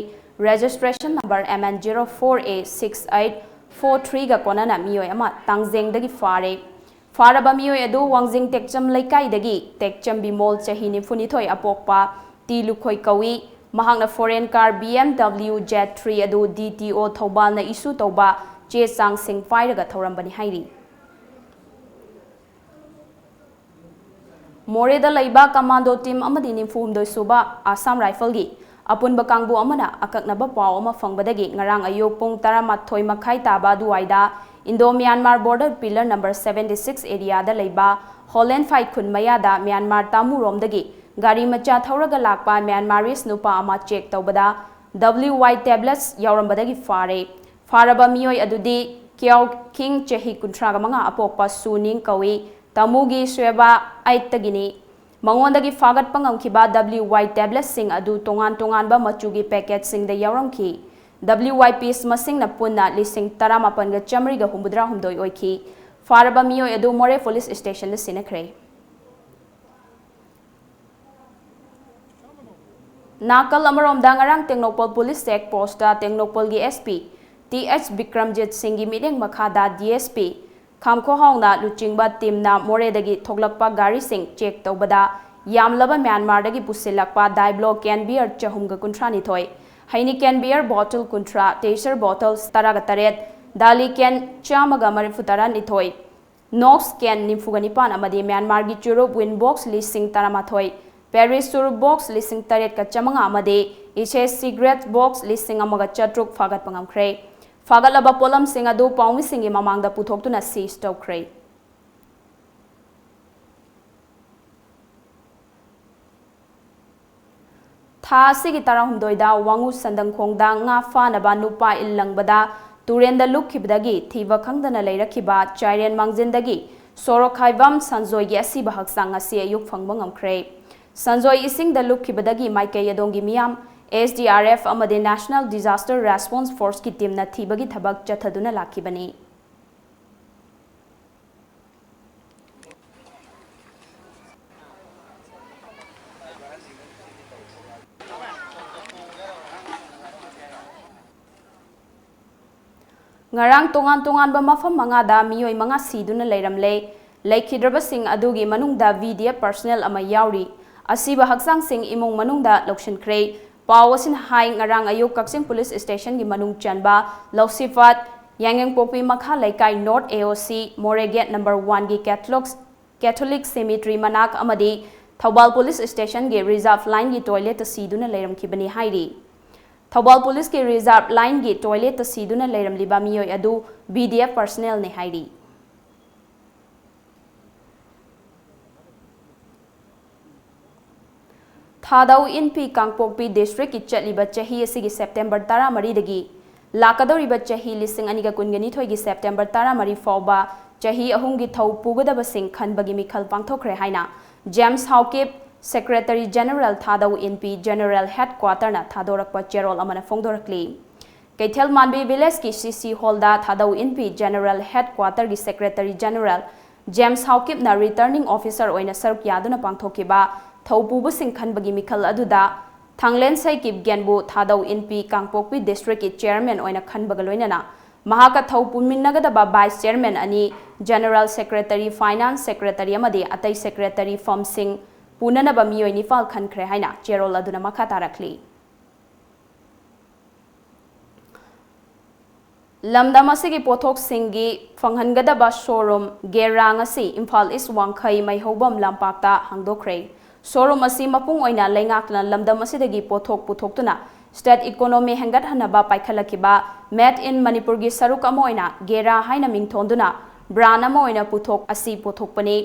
registration number M N zero four A six eight four threeꯒ ꯀꯣꯟꯅꯅ ꯃꯤꯑꯣꯏ ꯑꯃ ꯇꯥꯡꯖꯦꯡꯗꯒꯤ ꯐꯥꯔꯦ꯫ ꯐꯥꯔꯕ ꯃꯤꯑꯣꯏ ꯑꯗꯨ ꯋꯥꯡꯖꯤꯡ ꯇꯦꯛꯆꯝ ꯂꯩꯀꯥꯏꯗꯒꯤ ꯇꯦꯛꯆꯝ ꯕꯤꯃꯣꯜ, ꯆꯍꯤ ꯅꯤꯐꯨꯅꯤꯊꯣꯏ, ꯑꯄꯣꯛꯄ ꯇꯤ ꯂꯨꯈꯣꯏ ꯀꯧꯏ꯫ ꯃꯍꯥꯛꯅ foreign car B M W Z three ꯑꯗꯨ D T O ꯊꯧꯕꯥꯜꯅ issue ꯇꯧꯕ ꯆꯦ ꯆꯥꯡꯁꯤꯡ ꯄꯥꯏꯔꯒ ꯊꯧꯔꯝꯕꯅꯤ ꯍꯥꯏꯔꯤ꯫ ꯃꯣꯔꯦꯗ ꯂꯩꯕ commando team ꯑꯃꯗꯤ ꯅꯤꯐꯨꯍꯨꯝꯗꯣꯏ ꯁꯨꯕ Assam Rifleꯒꯤ ꯑꯄꯨꯟꯕ ꯀꯥꯡꯕꯨ ꯑꯃꯅ ꯑꯀꯛꯅꯕ ꯄꯥꯎ ꯑꯃ ꯐꯪꯕꯗꯒꯤ ꯉꯔꯥꯡ ꯑꯌꯨꯛ ꯄꯨꯡ ꯇꯔꯥꯃꯥꯊꯣꯏ ꯃꯈꯥꯏ ꯇꯥꯕ ꯑꯗꯨꯋꯥꯏꯗ Indo-Myanmar border pillar number seventy six areaꯗ ꯂꯩꯕ ꯍꯣꯂꯦꯟꯐꯥꯏ ꯈꯨꯟ ꯃꯌꯥꯗ ꯃ꯭ꯌꯥꯟꯃꯥꯔ ꯇꯥꯃꯨꯔꯣꯝꯗꯒꯤ ꯒꯥꯔꯤ ꯃꯆꯥ ꯊꯧꯔꯒ ꯂꯥꯛꯄ Myanmarese ꯅꯨꯄꯥ ꯑꯃ check ꯇꯧꯕꯗ W Y tablets ꯌꯥꯎꯔꯝꯕꯗꯒꯤ ꯐꯥꯔꯦ꯫ ꯐꯥꯔꯕ ꯃꯤꯑꯣꯏ ꯑꯗꯨꯗꯤ ꯀ꯭ꯌꯥꯎ ꯈꯤꯡ, ꯆꯍꯤ ꯀꯨꯟꯊ꯭ꯔꯥꯒ ꯃꯉꯥ, ꯑꯄꯣꯛꯄ ꯁꯨ ꯅꯤꯡ ꯀꯧꯏ, ꯇꯥꯃꯨꯒꯤ ꯁ꯭ꯋꯦꯕꯥ ꯑꯩꯠꯇꯒꯤꯅꯤ꯫ ꯃꯉꯣꯟꯗꯒꯤ ꯐꯥꯒꯠꯄ ꯉꯝꯈꯤꯕ W Y tabletsꯁꯤꯡ ꯑꯗꯨ ꯇꯣꯉꯥꯟ ꯇꯣꯉꯥꯟꯕ ꯃꯆꯨꯒꯤ packetꯁꯤꯡꯗ ꯌꯥꯎꯔꯝꯈꯤ꯫ W Y piece ꯃꯁꯤꯡꯅ ꯄꯨꯟꯅ ꯂꯤꯁꯤꯡ ꯇꯔꯥꯃꯥꯄꯟꯒ ꯆꯥꯃꯔꯤꯒ ꯍꯨꯝꯐꯨꯇꯔꯥꯍꯨꯝꯗꯣꯏ ꯑꯣꯏꯈꯤ꯫ ꯐꯥꯔꯕ ꯃꯤꯑꯣꯏ ꯑꯗꯨ ꯃꯣꯔꯦ police stationꯗ ꯁꯤꯟꯅꯈ꯭ꯔꯦ꯫ ꯅꯥꯀꯜ ꯑꯃꯔꯣꯝꯗ, ꯉꯔꯥꯡ Tengnoupal police check postꯇ ꯇꯦꯡꯅꯧꯄꯜꯒꯤ S P T H Bikramjit ꯁꯤꯡꯒꯤ ꯃꯤꯠꯌꯦꯡ ꯃꯈꯥꯗ D S P ꯈꯥꯝꯈꯣꯍꯥꯎꯅ ꯂꯨꯆꯤꯡꯕ teamꯅ ꯃꯣꯔꯦꯗꯒꯤ ꯊꯣꯛꯂꯛꯄ ꯒꯥꯔꯤꯁꯤꯡ check ꯇꯧꯕꯗ, ꯌꯥꯝꯂꯕ ꯃ꯭ꯌꯥꯟꯃꯥꯔꯗꯒꯤ ꯄꯨꯁꯤꯜꯂꯛꯄ Diablo can beer ꯆꯍꯨꯝꯒ ꯀꯨꯟꯊ꯭ꯔꯥꯅꯤꯊꯣꯏ, ꯍꯩꯅꯤꯀꯦꯟ beer bottle ꯀꯨꯟꯊ꯭ꯔꯥ, Teisar bottles ꯇꯔꯥꯒ ꯇꯔꯦꯠ, ꯗꯥꯂꯤ can ꯆꯥꯝꯃꯒ ꯃꯔꯤꯐꯨ ꯇꯔꯥꯅꯤꯊꯣꯏ, Knox can ꯅꯤꯐꯨꯒ ꯅꯤꯄꯥꯟ ꯑꯃꯗꯤ ꯃ꯭ꯌꯥꯟꯃꯥꯔꯒꯤ ꯆꯨꯔꯨꯞ wine box ꯂꯤꯁꯤꯡ ꯇꯔꯥꯃꯥꯊꯣꯏ, Paris ꯆꯨꯔꯨꯞ box ꯂꯤꯁꯤꯡ ꯇꯔꯦꯠꯀ ꯆꯥꯃꯉꯥ ꯑꯃꯗꯤ ꯏꯁꯦ cigarette box ꯂꯤꯁꯤꯡ ꯑꯃꯒ ꯆꯥꯇ꯭ꯔꯨꯛ ꯐꯥꯒꯠꯄ ꯉꯝꯈ꯭ꯔꯦ꯫ ꯐꯥꯒꯠꯂꯕ ꯄꯣꯠꯂꯝꯁꯤꯡ ꯑꯗꯨ ꯄꯥꯎꯃꯤꯁꯤꯡꯒꯤ ꯃꯃꯥꯡꯗ ꯄꯨꯊꯣꯛꯇꯨꯅ ꯁꯤꯖ ꯇꯧꯈ꯭ꯔꯦ꯫ ꯊꯥ ꯑꯁꯤꯒꯤ ꯇꯔꯥꯍꯨꯝꯗꯣꯏꯗ ꯋꯥꯉꯨ ꯁꯟꯗꯪꯈꯣꯡꯗ ꯉꯥ ꯐꯥꯅꯕ ꯅꯨꯄꯥ ꯏꯜ ꯂꯪꯕꯗ ꯇꯨꯔꯦꯟꯗ ꯂꯨꯞꯈꯤꯕꯗꯒꯤ ꯊꯤꯕ ꯈꯪꯗꯅ ꯂꯩꯔꯛꯈꯤꯕ ꯆꯥꯏꯔꯦꯟ ꯃꯥꯡꯖꯤꯟꯗꯒꯤ ꯁꯣꯔꯣꯛꯈꯥꯏꯕꯝ ꯁꯟꯖꯣꯏꯒꯤ ꯑꯁꯤꯕ ꯍꯛꯆꯥꯡ ꯉꯁꯤ ꯑꯌꯨꯛ ꯐꯪꯕ ꯉꯝꯈ꯭ꯔꯦ꯫ ꯁꯟꯖꯣꯏ ꯏꯁꯤꯡꯗ ꯂꯨꯞꯈꯤꯕꯗꯒꯤ ꯃꯥꯏꯀꯩ ꯑꯗꯣꯝꯒꯤ ꯃꯤꯌꯥꯝ, S D R F ꯑꯃꯗꯤ National Disaster Response Forceꯀꯤ teamꯅ ꯊꯤꯕꯒꯤ ꯊꯕꯛ ꯆꯠꯊꯗꯨꯅ ꯂꯥꯛꯈꯤꯕꯅꯤ꯫ ꯉꯔꯥꯡ ꯇꯣꯉꯥꯟ ꯇꯣꯉꯥꯟꯕ ꯃꯐꯝ ꯃꯉꯥꯗ ꯃꯤꯑꯣꯏ ꯃꯉꯥ ꯁꯤꯗꯨꯅ ꯂꯩꯔꯝꯂꯦ꯫ ꯂꯩꯈꯤꯗ꯭ꯔꯕꯁꯤꯡ ꯑꯗꯨꯒꯤ ꯃꯅꯨꯡꯗ V D F personnel ꯑꯃ ꯌꯥꯎꯔꯤ꯫ ꯑꯁꯤꯕ ꯍꯛꯆꯥꯡꯁꯤꯡ ꯏꯃꯨꯡ ꯃꯅꯨꯡꯗ ꯂꯧꯁꯤꯟꯈ꯭ꯔꯦ꯫ ꯄꯥꯎ ꯑꯁꯤꯅ ꯍꯥꯏ, ꯉꯔꯥꯡ ꯑꯌꯨꯛ ꯀꯛꯆꯤꯡ ꯄꯨꯂꯤꯁ ꯁ꯭ꯇꯦꯁꯟꯒꯤ ꯃꯅꯨꯡ ꯆꯟꯕ ꯂꯧꯁꯤꯐꯥꯠ ꯌꯥꯏꯉꯪꯄꯣꯛꯄꯤ ꯃꯈꯥ ꯂꯩꯀꯥꯏ North A O C ꯃꯣꯔꯦ gate number oneꯒꯤ Catholic, Catholic cemetery ꯃꯅꯥꯛ ꯑꯃꯗꯤ ꯊꯧꯕꯥꯜ ꯄꯨꯂꯤꯁ ꯁ꯭ꯇꯦꯁꯟꯒꯤ reserve lineꯒꯤ toiletꯇ ꯁꯤꯗꯨꯅ ꯂꯩꯔꯝꯈꯤꯕꯅꯤ ꯍꯥꯏꯔꯤ꯫ ꯊꯧꯕꯥꯜ ꯄꯨꯂꯤꯁꯀꯤ reserve lineꯒꯤ toiletꯇ ꯁꯤꯗꯨꯅ ꯂꯩꯔꯝꯂꯤꯕ ꯃꯤꯑꯣꯏ ꯑꯗꯨ V D F personnelꯅꯤ ꯍꯥꯏꯔꯤ꯫ ꯊꯥꯗꯧ ꯏꯟꯄꯤ ꯀꯥꯡꯄꯣꯛꯄꯤ districtꯀꯤ ꯆꯠꯂꯤꯕ ꯆꯍꯤ ꯑꯁꯤꯒꯤ September ꯇꯔꯥꯃꯔꯤꯗꯒꯤ ꯂꯥꯛꯀꯗꯧꯔꯤꯕ ꯆꯍꯤ ꯂꯤꯁꯤꯡ ꯑꯅꯤꯒ ꯀꯨꯟꯒ ꯅꯤꯊꯣꯏꯒꯤ September ꯇꯔꯥꯃꯔꯤ ꯐꯥꯎꯕ ꯆꯍꯤ ꯑꯍꯨꯝꯒꯤ ꯊꯧ ꯄꯨꯒꯗꯕꯁꯤꯡ ꯈꯟꯕꯒꯤ ꯃꯤꯈꯜ ꯄꯥꯡꯊꯣꯛꯈ꯭ꯔꯦ ꯍꯥꯏꯅ James Howkip, Secretary General ꯊꯥꯗꯧ ꯏꯟꯄꯤ General Headquarterꯅ ꯊꯥꯗꯣꯔꯛꯄ ꯆꯦꯔꯣꯜ ꯑꯃꯅ ꯐꯣꯡꯗꯣꯔꯛꯂꯤ꯫ ꯀꯩꯊꯦꯜ ꯃꯥꯟꯕꯤ villageꯀꯤ C C hallꯗ ꯊꯥꯗꯧ ꯏꯟꯄꯤ General Headquarterꯒꯤ Secretary General James Howkipꯅ returning officer ꯑꯣꯏꯅ ꯁꯔꯨꯛ ꯌꯥꯗꯨꯅ ꯄꯥꯡꯊꯣꯛꯈꯤꯕ ꯊꯧ ꯄꯨꯕꯁꯤꯡ ꯈꯟꯕꯒꯤ ꯃꯤꯈꯜ ꯑꯗꯨꯗ ꯊꯥꯡꯂꯦꯟ ꯁꯩꯀꯤꯞ ꯒꯦꯟꯕꯨ ꯊꯥꯗꯧ ꯏꯟꯄꯤ ꯀꯥꯡꯄꯣꯛꯄꯤ districtꯀꯤ chairman ꯑꯣꯏꯅ ꯈꯟꯕꯒ ꯂꯣꯏꯅꯅ ꯃꯍꯥꯛꯀ ꯊꯧ ꯄꯨꯃꯤꯟꯅꯒꯗꯕ vice chairman ꯑꯅꯤ, General Secretary, Finance Secretary ꯑꯃꯗꯤ ꯑꯇꯩ secretary ꯐꯝꯁꯤꯡ ꯄꯨꯅꯅꯕ ꯃꯤꯑꯣꯏ ꯅꯤꯄꯥꯜ ꯈꯟꯈ꯭ꯔꯦ ꯍꯥꯏꯅ ꯆꯦꯔꯣꯜ ꯑꯗꯨꯅ ꯃꯈꯥ ꯇꯥꯔꯛꯂꯤ꯫ ꯂꯝꯗꯝ ꯑꯁꯤꯒꯤ ꯄꯣꯠꯊꯣꯛꯁꯤꯡꯒꯤ ꯐꯪꯍꯟꯒꯗꯕ showroom ꯒꯦꯔꯥꯡ ꯑꯁꯤ ꯏꯝꯐꯥꯜ East ꯋꯥꯡꯈꯩ ꯃꯩꯍꯧꯕꯝ ꯂꯝꯄꯥꯛꯇ ꯍꯥꯡꯗꯣꯛꯈ꯭ꯔꯦ꯫ Showroom ꯑꯁꯤ ꯃꯄꯨꯡ ꯑꯣꯏꯅ ꯂꯩꯉꯥꯛꯅ ꯂꯝꯗꯝ ꯑꯁꯤꯗꯒꯤ ꯄꯣꯠꯊꯣꯛ ꯄꯨꯊꯣꯛꯇꯨꯅ State economy ꯍꯦꯟꯒꯠꯍꯟꯅꯕ ꯄꯥꯏꯈꯠꯂꯛꯈꯤꯕ Made in ꯃꯅꯤꯄꯨꯔꯒꯤ ꯁꯔꯨꯛ ꯑꯃ ꯑꯣꯏꯅ ꯒꯦꯔꯥ ꯍꯥꯏꯅ ꯃꯤꯡꯊꯣꯟꯗꯨꯅ brand ꯑꯃ ꯑꯣꯏꯅ ꯄꯨꯊꯣꯛ ꯑꯁꯤ ꯄꯨꯊꯣꯛꯄꯅꯤ꯫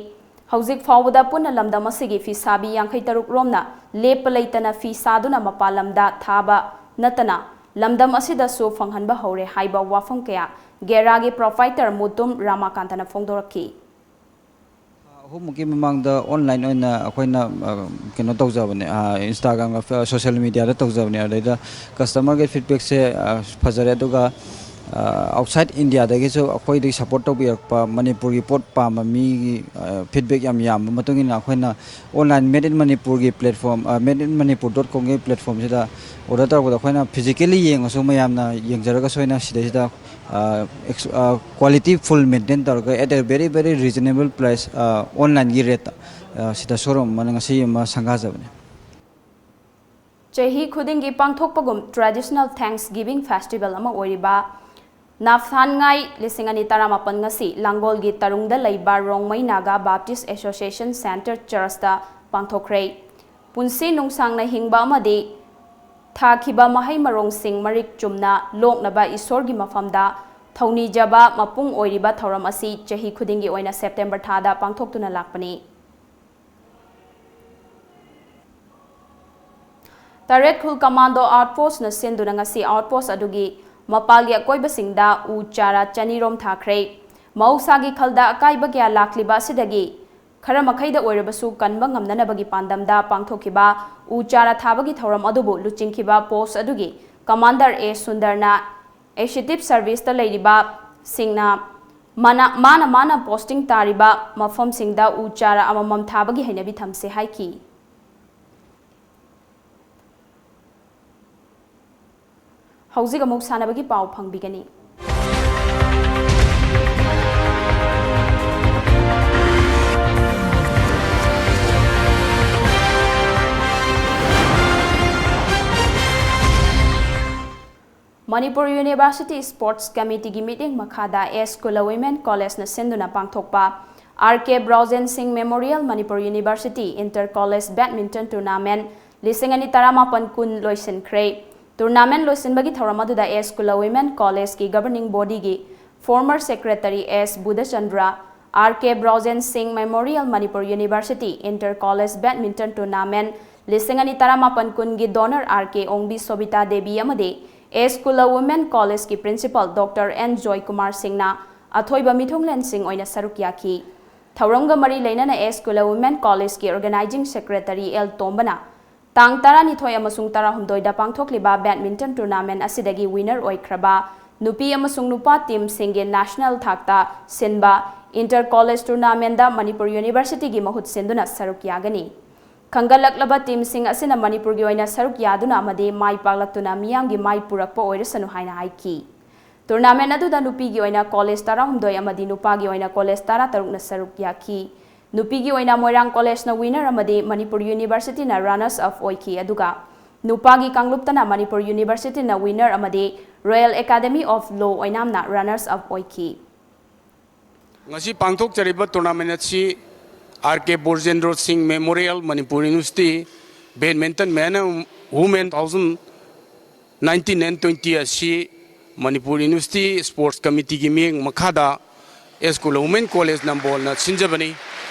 ꯍꯧꯖꯤꯛ ꯐꯥꯎꯕꯗ ꯄꯨꯟꯅ ꯂꯝꯗꯝ ꯑꯁꯤꯒꯤ ꯐꯤꯁꯥꯕꯤ ꯌꯥꯡꯈꯩ ꯇꯔꯨꯛ ꯔꯣꯝꯅ ꯂꯦꯞꯄ ꯂꯩꯇꯅ ꯐꯤ ꯁꯥꯗꯨꯅ ꯃꯄꯥꯟ ꯂꯝꯗ ꯊꯥꯕ ꯅꯠꯇꯅ ꯂꯝꯗꯝ ꯑꯁꯤꯗꯁꯨ ꯐꯪꯍꯟꯕ ꯍꯧꯔꯦ ꯍꯥꯏꯕ ꯋꯥꯐꯝ ꯀꯌꯥ ꯒꯦꯔꯥꯒꯤ proprietor ꯃꯨꯇꯨꯝ ꯔꯥꯃꯥꯀꯥꯟꯇꯅ ꯐꯣꯡꯗꯣꯔꯛꯈꯤ꯫ ꯊꯥ ꯑꯍꯨꯝꯃꯨꯛꯀꯤ ꯃꯃꯥꯡꯗ online ꯑꯣꯏꯅ ꯑꯩꯈꯣꯏꯅ ꯀꯩꯅꯣ ꯇꯧꯖꯕꯅꯦ, Instagram-ꯒ social media-ꯗ ꯇꯧꯖꯕꯅꯦ꯫ ꯑꯗꯩꯗ customer-ꯒꯤ feedback-ꯁꯦ ꯐꯖꯔꯦ꯫ ꯑꯗꯨꯒ outside India-ꯗꯒꯤꯁꯨ ꯑꯩꯈꯣꯏꯗꯒꯤ support ꯇꯧꯕꯤꯔꯛꯄ, ꯃꯅꯤꯄꯨꯔꯒꯤ ꯄꯣꯠ ꯄꯥꯝꯕ ꯃꯤꯒꯤ feedback ꯌꯥꯝ ꯌꯥꯝꯕ ꯃꯇꯨꯡ ꯏꯟꯅ ꯑꯩꯈꯣꯏꯅ online Made in Manipur-ꯒꯤ platform, Made in Manipur dot com-ꯒꯤ platform-ꯁꯤꯗ order ꯇꯧꯔꯛꯄꯗ ꯑꯩꯈꯣꯏꯅ physically ꯌꯦꯡꯉꯁꯨ ꯃꯌꯥꯝꯅ ꯌꯦꯡꯖꯔꯒꯁꯨ ꯑꯩꯅ ꯁꯤꯗꯩꯁꯤꯗ quality full maintain ꯇꯧꯔꯒ at a very very reasonable price, online-ꯒꯤ rate-ꯇ ꯁꯤꯗ showroom ꯑꯃ ꯉꯁꯤ ꯑꯃ ꯁꯪꯒꯥꯖꯕꯅꯦ꯫ ꯆꯍꯤ ꯈꯨꯗꯤꯡꯒꯤ ꯄꯥꯡꯊꯣꯛꯄꯒꯨꯝ traditional Thanksgiving festival ꯑꯃ ꯑꯣꯏꯔꯤꯕ ꯅꯥꯐꯊꯥꯟꯉꯥꯏ ꯂꯤꯁꯤꯡ ꯑꯅꯤ ꯇꯔꯥꯃꯥꯄꯟ ꯉꯁꯤ ꯂꯥꯡꯒꯣꯜꯒꯤ ꯇꯔꯨꯡꯗ ꯂꯩꯕ Rongmei Naga Baptist Association Centre Church-ꯇ ꯄꯥꯡꯊꯣꯛꯈ꯭ꯔꯦ꯫ ꯄꯨꯟꯁꯤ ꯅꯨꯡꯁꯥꯡꯅ ꯍꯤꯡꯕ ꯑꯃꯗꯤ ꯊꯥꯈꯤꯕ ꯃꯍꯩ ꯃꯔꯣꯡꯁꯤꯡ ꯃꯔꯤꯛ ꯆꯨꯝꯅ ꯂꯣꯛꯅꯕ ꯏꯁꯣꯔꯒꯤ ꯃꯐꯝꯗ ꯊꯧꯅꯤꯖꯕ ꯃꯄꯨꯡ ꯑꯣꯏꯔꯤꯕ ꯊꯧꯔꯝ ꯑꯁꯤ ꯆꯍꯤ ꯈꯨꯗꯤꯡꯒꯤ ꯑꯣꯏꯅ September ꯊꯥꯗ ꯄꯥꯡꯊꯣꯛꯇꯨꯅ ꯂꯥꯛꯄꯅꯤ꯫ ꯇꯔꯦꯠ ꯈꯨꯜ Commando Outpost-ꯅ ꯁꯤꯟꯗꯨꯅ ꯉꯁꯤ outpost ꯑꯗꯨꯒꯤ ꯃꯄꯥꯜꯒꯤ ꯑꯀꯣꯏꯕꯁꯤꯡꯗ ꯎ ꯆꯥꯔꯥ ꯆꯅꯤ ꯔꯣꯝ ꯊꯥꯈ꯭ꯔꯦ꯫ ꯃꯍꯧꯁꯥꯒꯤ ꯈꯜꯗ ꯑꯀꯥꯏꯕ ꯀꯌꯥ ꯂꯥꯛꯂꯤꯕ ꯑꯁꯤꯗꯒꯤ ꯈꯔ ꯃꯈꯩꯗ ꯑꯣꯏꯔꯕꯁꯨ ꯀꯟꯕ ꯉꯝꯅꯅꯕꯒꯤ ꯄꯥꯟꯗꯝꯗ ꯄꯥꯡꯊꯣꯛꯈꯤꯕ ꯎ ꯆꯥꯔꯥ ꯊꯥꯕꯒꯤ ꯊꯧꯔꯝ ꯑꯗꯨꯕꯨ ꯂꯨꯆꯤꯡꯈꯤꯕ post ꯑꯗꯨꯒꯤ Commander ꯑꯦ ꯁꯨꯟꯗꯔꯅ Executive Service-ꯇ ꯂꯩꯔꯤꯕꯁꯤꯡꯅ ꯃꯥꯅ ꯃꯥꯅ ꯃꯥꯅ posting ꯇꯥꯔꯤꯕ ꯃꯐꯝꯁꯤꯡꯗ ꯎ ꯆꯥꯔꯥ ꯑꯃꯃꯝ ꯊꯥꯕꯒꯤ ꯍꯩꯅꯕꯤ ꯊꯝꯁꯦ ꯍꯥꯏꯈꯤ꯫ ꯍꯧꯖꯤꯛ ꯑꯃꯨꯛ ꯁꯥꯟꯅꯕꯒꯤ ꯄꯥꯎ ꯐꯪꯕꯤꯒꯅꯤ꯫ ꯃꯅꯤꯄꯨꯔ University Sports Committee-ꯒꯤ ꯃꯤꯠꯌꯦꯡ ꯃꯈꯥꯗ ꯑꯦꯁ ꯀꯨꯂ Women College-ꯅ ꯁꯤꯟꯗꯨꯅ ꯄꯥꯡꯊꯣꯛꯄ ꯑꯥꯔ ꯀꯦ ꯕ꯭ꯔꯣꯖꯦꯟ ꯁꯤꯡ Memorial Manipur University Inter College Badminton Tournament ꯂꯤꯁꯤꯡ ꯑꯅꯤ ꯇꯔꯥꯃꯥꯄꯟ ꯀꯨꯟ ꯂꯣꯏꯁꯤꯟꯈ꯭ꯔꯦ꯫ Tournament ꯂꯣꯏꯁꯤꯟꯕꯒꯤ ꯊꯧꯔꯝ ꯑꯗꯨꯗ S Kula Women College ꯀꯤ governing body ꯒꯤ former secretary S Budhachandra, R K Brojen Singh Memorial Manipur University Inter College Badminton Tournament ꯂꯤꯁꯤꯡ ꯑꯅꯤ ꯇꯔꯥꯃꯥꯄꯟ ꯀꯨꯟꯒꯤ donor R K Ongbi Sobita Devi ꯑꯃꯗꯤ S Kula Women College ꯀꯤ principal Doctor N Joy Kumar Singh ꯅ ꯑꯊꯣꯏꯕ ꯃꯤꯊꯨꯡꯂꯦꯟꯁꯤꯡ ꯑꯣꯏꯅ ꯁꯔꯨꯛ ꯌꯥꯈꯤ꯫ ꯊꯧꯔꯝꯒ ꯃꯔꯤ ꯂꯩꯅꯅ S Kula Women College ꯀꯤ organizing secretary L ꯇꯣꯝꯕꯅ ꯇꯥꯡ ꯇꯔꯥꯅꯤꯊꯣꯏ ꯑꯃꯁꯨꯡ ꯇꯔꯥꯍꯨꯝꯗꯣꯏꯗ ꯄꯥꯡꯊꯣꯛꯂꯤꯕ badminton tournament ꯑꯁꯤꯗꯒꯤ winner ꯑꯣꯏꯈ꯭ꯔꯕ ꯅꯨꯄꯤ ꯑꯃꯁꯨꯡ ꯅꯨꯄꯥ team ꯁꯤꯡꯒꯤ national ꯊꯥꯛꯇ ꯁꯤꯟꯕ Inter College Tournament ꯗ ꯃꯅꯤꯄꯨꯔ University ꯒꯤ ꯃꯍꯨꯠ ꯁꯤꯟꯗꯨꯅ ꯁꯔꯨꯛ ꯌꯥꯒꯅꯤ꯫ ꯈꯟꯒꯠꯂꯛꯂꯕ team ꯁꯤꯡ ꯑꯁꯤꯅ ꯃꯅꯤꯄꯨꯔꯒꯤ ꯑꯣꯏꯅ ꯁꯔꯨꯛ ꯌꯥꯗꯨꯅ ꯑꯃꯗꯤ ꯃꯥꯏ ꯄꯥꯛꯂꯛꯇꯨꯅ ꯃꯤꯌꯥꯝꯒꯤ ꯃꯥꯏ ꯄꯨꯔꯛꯄ ꯑꯣꯏꯔꯁꯅꯨ ꯍꯥꯏꯅ ꯍꯥꯏꯈꯤ꯫ Tournament ꯑꯗꯨꯗ ꯅꯨꯄꯤꯒꯤ ꯑꯣꯏꯅ college ꯇꯔꯥꯍꯨꯝꯗꯣꯏ ꯑꯃꯗꯤ ꯅꯨꯄꯥꯒꯤ ꯑꯣꯏꯅ college ꯇꯔꯥꯇꯔꯨꯛꯅ ꯁꯔꯨꯛ ꯌꯥꯈꯤ꯫ ꯅꯨꯄꯤꯒꯤ ꯑꯣꯏꯅ ꯃꯣꯏꯔꯥꯡ College ꯅ winner ꯑꯃꯗꯤ ꯃꯅꯤꯄꯨꯔ University ꯅ runners up ꯑꯣꯏꯈꯤ, ꯑꯗꯨꯒ ꯅꯨꯄꯥꯒꯤ ꯀꯥꯡꯂꯨꯞꯇꯅ ꯃꯅꯤꯄꯨꯔ University ꯅ winner ꯑꯃꯗꯤ Royal Academy of Law ꯑꯣꯏꯅꯥꯝꯅ runners up ꯑꯣꯏꯈꯤ꯫ ꯉꯁꯤ ꯄꯥꯡꯊꯣꯛꯆꯔꯤꯕ tournament ꯑꯁꯤ R K Brojendra Singh Memorial Manipur University Badminton Men and Women two thousand nineteen and twenty ꯑꯁꯤ ꯃꯅꯤꯄꯨꯔ University Sports Committee ꯒꯤ ꯃꯤꯠꯌꯦꯡ ꯃꯈꯥꯗ S Kula Women College ꯅꯝꯕꯣꯜꯅ ꯁꯤꯟꯖꯕꯅꯤ꯫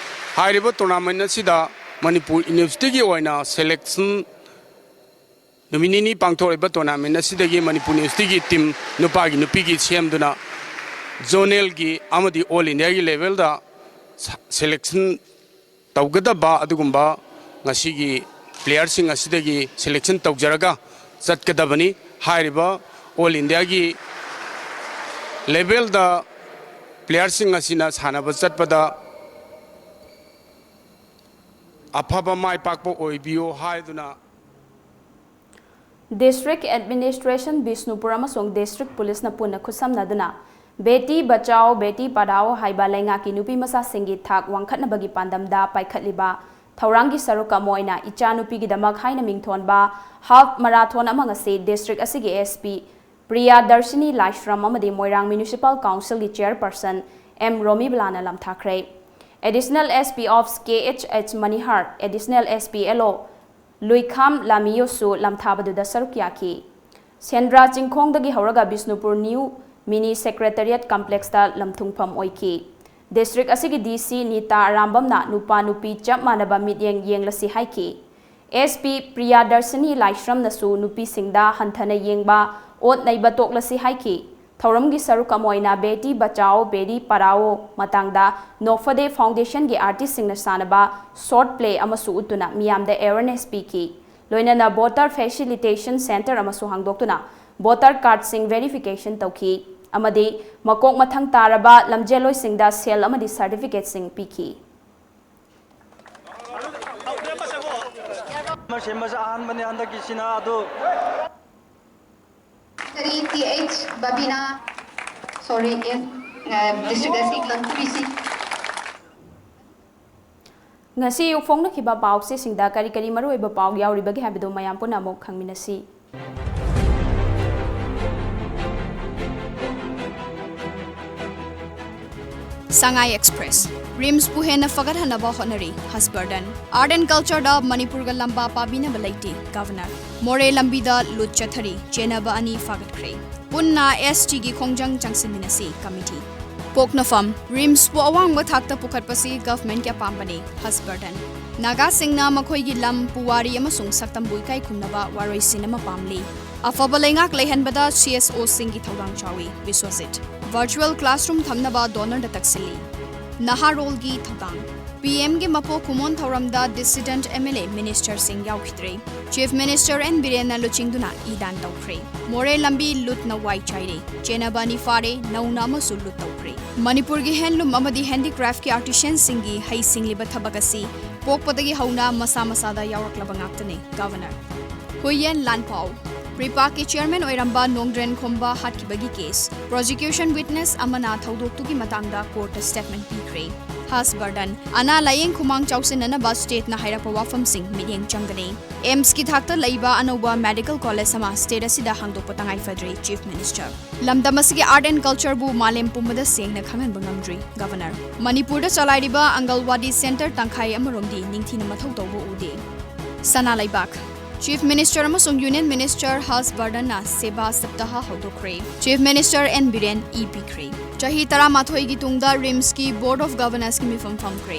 ꯍꯥꯏꯔꯤꯕ tournament ꯑꯁꯤꯗ Manipur University ꯒꯤ ꯑꯣꯏꯅ selection ꯅꯨꯃꯤꯠ ꯅꯤꯅꯤ ꯄꯥꯡꯊꯣꯛꯂꯤꯕ tournament ꯑꯁꯤꯗꯒꯤ ꯃꯅꯤꯄꯨꯔ University ꯒꯤ team ꯅꯨꯄꯥꯒꯤ ꯅꯨꯄꯤꯒꯤ ꯁꯦꯝꯗꯨꯅ zonal ꯒꯤ ꯑꯃꯗꯤ all India ꯒꯤ level ꯗ selection ꯇꯧꯒꯗꯕ ꯑꯗꯨꯒꯨꯝꯕ ꯉꯁꯤꯒꯤ player ꯁꯤꯡ ꯑꯁꯤꯗꯒꯤ selection ꯇꯧꯖꯔꯒ ꯆꯠꯀꯗꯕꯅꯤ꯫ ꯍꯥꯏꯔꯤꯕ all India ꯒꯤ level ꯗ player ꯁꯤꯡ ꯑꯁꯤꯅ ꯁꯥꯟꯅꯕ ꯆꯠꯄꯗ ꯑꯐꯕ ꯃꯥꯏ ꯄꯥꯛꯄ ꯑꯣꯏꯕꯤꯌꯨ ꯍꯥꯏꯗꯨꯅ District Administration ꯕꯤꯁꯅꯨꯄꯨꯔ ꯑꯃꯁꯨꯡ District Police ꯅ ꯄꯨꯟꯅ ꯈꯨꯠꯁꯝꯅꯗꯨꯅ Beti Bachao Beti Padhao ꯍꯥꯏꯕ ꯂꯩꯉꯥꯛꯀꯤ ꯅꯨꯄꯤ ꯃꯆꯥꯁꯤꯡꯒꯤ ꯊꯥꯛ ꯋꯥꯡꯈꯠꯅꯕꯒꯤ ꯄꯥꯟꯗꯝꯗ ꯄꯥꯏꯈꯠꯂꯤꯕ ꯊꯧꯔꯥꯡꯒꯤ ꯁꯔꯨꯛ ꯑꯃ ꯑꯣꯏꯅ ꯏꯆꯥꯅꯨꯄꯤꯒꯤꯗꯃꯛ ꯍꯥꯏꯅ ꯃꯤꯡꯊꯣꯟꯕ half marathon ꯑꯃ ꯉꯁꯤ district ꯑꯁꯤꯒꯤ S P Priyadarshini Laishram ꯑꯃꯗꯤ ꯃꯣꯏꯔꯥꯡ Municipal Council ꯒꯤ Chairperson M Romibla ꯅ ꯂꯝꯊꯥꯈ꯭ꯔꯦ꯫ Additional S P Ops K H H Manihar, Additional S P L O ꯂꯨꯏꯈꯥꯝ ꯂꯥꯃꯤꯌꯣꯁꯨ ꯂꯝꯊꯥꯕꯗꯨꯗ ꯁꯔꯨꯛ ꯌꯥꯈꯤ꯫ ꯁꯦꯟꯗ꯭ꯔꯥ ꯆꯤꯡꯈꯣꯡꯗꯒꯤ ꯍꯧꯔꯒ ꯕꯤꯁꯅꯨꯄꯨꯔ ꯅ꯭ꯌꯨ ꯃꯤꯅꯤ ꯁꯦꯀ꯭ꯔꯦꯇꯔꯤꯌꯦꯠ ꯀꯝꯄ꯭ꯂꯦꯛꯁꯇ ꯂꯝꯊꯨꯡꯐꯝ ꯑꯣꯏꯈꯤ꯫ ꯗꯤꯁꯇ꯭ꯔꯤꯛ ꯑꯁꯤꯒꯤ ꯗꯤ ꯁꯤ ꯅꯤꯇꯥ ꯑꯔꯥꯝꯕꯝꯅ ꯅꯨꯄꯥ ꯅꯨꯄꯤ ꯆꯞ ꯃꯥꯟꯅꯕ ꯃꯤꯠꯌꯦꯡ ꯌꯦꯡꯂꯁꯤ ꯍꯥꯏꯈꯤ꯫ ꯑꯦꯁ ꯄꯤ ꯄ꯭ꯔꯤꯌꯥꯗꯔꯁꯤꯅꯤ ꯂꯥꯏꯁ꯭ꯔꯝꯅꯁꯨ ꯅꯨꯄꯤꯁꯤꯡꯗ ꯍꯟꯊꯅ ꯌꯦꯡꯕ, ꯑꯣꯠ ꯅꯩꯕ ꯇꯣꯛꯂꯁꯤ ꯍꯥꯏꯈꯤ꯫ ꯊꯧꯔꯝꯒꯤ ꯁꯔꯨꯛ ꯑꯃ ꯑꯣꯏꯅ ꯕꯦꯇꯤ ꯕꯆꯥꯑꯣ, ꯕꯦꯇꯤ ꯄꯔꯥꯑꯣ ꯃꯇꯥꯡꯗ ꯅꯣꯐꯗꯦ ꯐꯥꯎꯟꯗꯦꯁꯟꯒꯤ ꯑꯥꯔꯇꯤꯁꯁꯤꯡꯅ ꯁꯥꯟꯅꯕ ꯁꯣꯔꯠ ꯄ꯭ꯂꯦ ꯑꯃꯁꯨ ꯎꯠꯇꯨꯅ ꯃꯤꯌꯥꯝꯗ ꯑꯦꯋꯦꯔꯅꯦꯁ ꯄꯤꯈꯤ꯫ ꯂꯣꯏꯅꯅ ꯚꯣꯇꯔ ꯐꯦꯁꯤꯂꯤꯇꯦꯁꯟ ꯁꯦꯟꯇꯔ ꯑꯃꯁꯨ ꯍꯥꯡꯗꯣꯛꯇꯨꯅ ꯚꯣꯇꯔ ꯀꯥꯔꯗꯁꯤꯡ ꯚꯦꯔꯤꯐꯤꯀꯦꯁꯟ ꯇꯧꯈꯤ ꯑꯃꯗꯤ ꯃꯀꯣꯛ ꯃꯊꯪ ꯇꯥꯔꯕ ꯂꯝꯖꯦꯜꯂꯣꯏꯁꯤꯡꯗ ꯁꯦꯜ ꯑꯃꯗꯤ ꯁꯔꯇꯤꯐꯤꯀꯦꯠꯁꯤꯡ ꯄꯤꯈꯤ꯫ ꯑꯃ ꯁꯦꯝꯕꯁꯦ ꯑꯍꯥꯟꯕꯅꯦ ꯍꯟꯗꯛꯀꯤꯁꯤꯅ, ꯑꯗꯨ ꯀꯔꯤ ꯇꯤ ꯑꯩꯆ ꯕꯕꯤꯅꯥ, sorry, in, uh, district ꯑꯁꯤ ꯀꯛꯊꯠꯄꯤꯁꯤ꯫ ꯉꯁꯤ ꯑꯌꯨꯛ ꯐꯣꯡꯅꯈꯤꯕ ꯄꯥꯎꯆꯦꯁꯤꯡꯗ ꯀꯔꯤ ꯀꯔꯤ ꯃꯔꯨꯑꯣꯏꯕ ꯄꯥꯎ ꯌꯥꯎꯔꯤꯕꯒꯦ ꯍꯥꯏꯕꯗꯨ ꯃꯌꯥꯝ ꯄꯨꯟꯅ ꯑꯃꯨꯛ ꯈꯪꯃꯤꯟꯅꯁꯤ꯫ ꯁꯉꯥꯏ ꯑꯦꯛꯁꯄ꯭ꯔꯦꯁ, ꯔꯤꯝꯁꯄꯨ ꯍꯦꯟꯅ ꯐꯒꯠꯍꯟꯅꯕ ꯍꯣꯠꯅꯔꯤ, ꯍꯔꯁ ꯕꯔꯗꯟ꯫ ꯑꯥꯔꯠ ꯑꯦꯟ ꯀꯜꯆꯔꯗ ꯃꯅꯤꯄꯨꯔꯒ ꯂꯝꯕꯥ ꯄꯥꯕꯤꯅꯕ ꯂꯩꯇꯦ, ꯒꯚꯔꯅꯔ꯫ ꯃꯣꯔꯦ ꯂꯝꯕꯤꯗ ꯂꯨꯠ ꯆꯠꯊꯔꯤ, ꯆꯦꯟꯅꯕ ꯑꯅꯤ ꯐꯥꯒꯠꯈ꯭ꯔꯦ꯫ ꯄꯨꯟꯅ ꯑꯦꯁ ꯇꯤꯒꯤ ꯈꯣꯡꯖꯪ ꯆꯪꯁꯤꯟꯃꯤꯟꯅꯁꯤ, ꯀꯃꯤꯇꯤ꯫ ꯄꯣꯛꯅꯐꯝ, ꯔꯤꯝꯁꯄꯨ ꯑꯋꯥꯡꯕ ꯊꯥꯛꯇ ꯄꯨꯈꯠꯄꯁꯤ ꯒꯚꯔꯟꯃꯦꯟꯠꯀꯤ ꯑꯄꯥꯝꯕꯅꯤ, ꯍꯔꯁ ꯕꯔꯗꯟ꯫ ꯅꯥꯒꯥꯁꯤꯡꯅ ꯃꯈꯣꯏꯒꯤ ꯂꯝ, ꯄꯨꯋꯥꯔꯤ ꯑꯃꯁꯨꯡ ꯁꯛꯇꯝꯕꯨ ꯏꯀꯥꯏ ꯈꯨꯝꯅꯕ ꯋꯥꯔꯣꯏꯁꯤꯟ ꯑꯃ ꯄꯥꯝꯂꯤ꯫ ꯑꯐꯕ ꯂꯩꯉꯥꯛ ꯂꯩꯍꯟꯕꯗ ꯁꯤ ꯑꯦꯁ ꯑꯣꯁꯤꯡꯒꯤ ꯊꯧꯗꯥꯡ ꯆꯥꯎꯏ, ꯕꯤꯁ꯭ꯋꯖꯤꯠ꯫ ꯚꯔꯆꯨꯋꯦꯜ ꯀ꯭ꯂꯥꯁꯔꯨꯝ ꯊꯝꯅꯕ ꯗꯣꯅꯔꯗ ꯇꯛꯁꯤꯜꯂꯤ꯫ ꯅꯍꯥꯔꯣꯜꯒꯤ ꯊꯧꯗꯥꯡ꯫ ꯄꯤ ꯑꯦꯝꯒꯤ ꯃꯄꯣꯛ ꯀꯨꯝꯑꯣꯟ ꯊꯧꯔꯝꯗ ꯗꯤꯁꯤꯗꯦꯟꯠ ꯑꯦꯝ ꯑꯦꯜ ꯑꯦ, ꯃꯤꯅꯤꯁꯇꯔꯁꯤꯡ ꯌꯥꯎꯈꯤꯗ꯭ꯔꯦ꯫ ꯆꯤꯐ ꯃꯤꯅꯤꯁꯇꯔ ꯑꯦꯟ ꯕꯤꯔꯦꯟꯅ ꯂꯨꯆꯤꯡꯗꯨꯅ ꯏ ꯗꯥꯟ ꯇꯧꯈ꯭ꯔꯦ꯫ ꯃꯣꯔꯦ ꯂꯝꯕꯤ ꯂꯨꯠꯅ ꯋꯥꯏ ꯆꯥꯏꯔꯦ꯫ ꯆꯦꯟꯅꯕ ꯑꯅꯤ ꯐꯥꯔꯦ, ꯅꯧꯅ ꯑꯃꯁꯨ ꯂꯨꯠ ꯇꯧꯈ꯭ꯔꯦ꯫ ꯃꯅꯤꯄꯨꯔꯒꯤ ꯍꯦꯟꯂꯨꯝ ꯑꯃꯗꯤ ꯍꯦꯟꯗꯤꯀ꯭ꯔꯥꯐꯀꯤ ꯑꯥꯔꯇꯤꯁꯤꯌꯟꯁꯤꯡꯒꯤ ꯍꯩ ꯁꯤꯡꯂꯤꯕ ꯊꯕꯛ ꯑꯁꯤ ꯄꯣꯛꯄꯗꯒꯤ ꯍꯧꯅ ꯃꯁꯥ ꯃꯁꯥꯗ ꯌꯥꯎꯔꯛꯂꯕ ꯉꯥꯛꯇꯅꯤ, ꯒꯚꯔꯅꯔ꯫ ꯍꯨꯏꯌꯦꯟ ꯂꯥꯟꯐꯥꯎ꯫ ꯄ꯭ꯔꯤꯄꯥꯛꯀꯤ ꯆꯤꯌꯔꯃꯦꯟ ꯑꯣꯏꯔꯝꯕ ꯅꯣꯡꯗ꯭ꯔꯦꯟ ꯈꯣꯝꯕ ꯍꯥꯠꯈꯤꯕꯒꯤ ꯀꯦꯁ꯫ ꯄ꯭ꯔꯣꯁꯤꯀ꯭ꯌꯨꯁꯟ ꯋꯤꯠꯅꯦꯁ ꯑꯃꯅ ꯊꯧꯗꯣꯛꯇꯨꯒꯤ ꯃꯇꯥꯡꯗ ꯀꯣꯔꯠꯇ ꯁ꯭ꯇꯦꯠꯃꯦꯟꯠ ꯄꯤꯈ꯭ꯔꯦ꯫ ꯍꯔꯁ ꯕꯔꯗꯟ꯫ ꯑꯅꯥ ꯂꯥꯌꯦꯡ ꯈꯨꯃꯥꯡ ꯆꯥꯎꯁꯤꯟꯅꯅꯕ ꯁ꯭ꯇꯦꯠꯅ ꯍꯥꯏꯔꯛꯄ ꯋꯥꯐꯝꯁꯤꯡ ꯃꯤꯠꯌꯦꯡ ꯆꯪꯒꯅꯤ꯫ ꯑꯦꯝꯁꯀꯤ ꯊꯥꯛꯇ ꯂꯩꯕ ꯑꯅꯧꯕ ꯃꯦꯗꯤꯀꯦꯜ ꯀꯣꯂꯦꯖ ꯑꯃ ꯁ꯭ꯇꯦꯠ ꯑꯁꯤꯗ ꯍꯥꯡꯗꯣꯛꯄ ꯇꯉꯥꯏ ꯐꯗ꯭ꯔꯦ, ꯆꯤꯐ ꯃꯤꯅꯤꯁꯇꯔ꯫ ꯂꯝꯗꯝ ꯑꯁꯤꯒꯤ ꯑꯥꯔꯠ ꯑꯦꯟ ꯀꯜꯆꯔꯕꯨ ꯃꯥꯂꯦꯝ ꯄꯨꯝꯕꯗ ꯁꯦꯡꯅ ꯈꯪꯍꯟꯕ ꯉꯝꯗ꯭ꯔꯤ, ꯒꯚꯔꯅꯔ꯫ ꯃꯅꯤꯄꯨꯔꯗ ꯆꯂꯥꯏꯔꯤꯕ ꯑꯪꯒꯜꯋꯥꯗꯤ ꯁꯦꯟꯇꯔ ꯇꯪꯈꯥꯏ ꯑꯃꯔꯣꯝꯗꯤ ꯅꯤꯡꯊꯤꯅ ꯃꯊꯧ ꯇꯧꯕ ꯎꯗꯦ꯫ ꯁꯅꯥ ꯂꯩꯕꯥꯛ꯫ Chief Minister ꯑꯃꯁꯨꯡ Union Minister ꯍꯔꯁ ꯕꯔꯙꯟꯅ ꯁꯦꯕꯥ ꯁꯞꯇꯥꯍ ꯍꯧꯗꯣꯛꯈ꯭ꯔꯦ꯫ Chief Minister and Biren E ꯄꯤꯈ꯭ꯔꯦ꯫ ꯆꯍꯤ ꯇꯔꯥꯃꯥꯊꯣꯏꯒꯤ ꯇꯨꯡꯗ ꯔꯤꯝꯁꯀꯤ Board of Governorsꯀꯤ ꯃꯤꯐꯝ ꯐꯝꯈ꯭ꯔꯦ꯫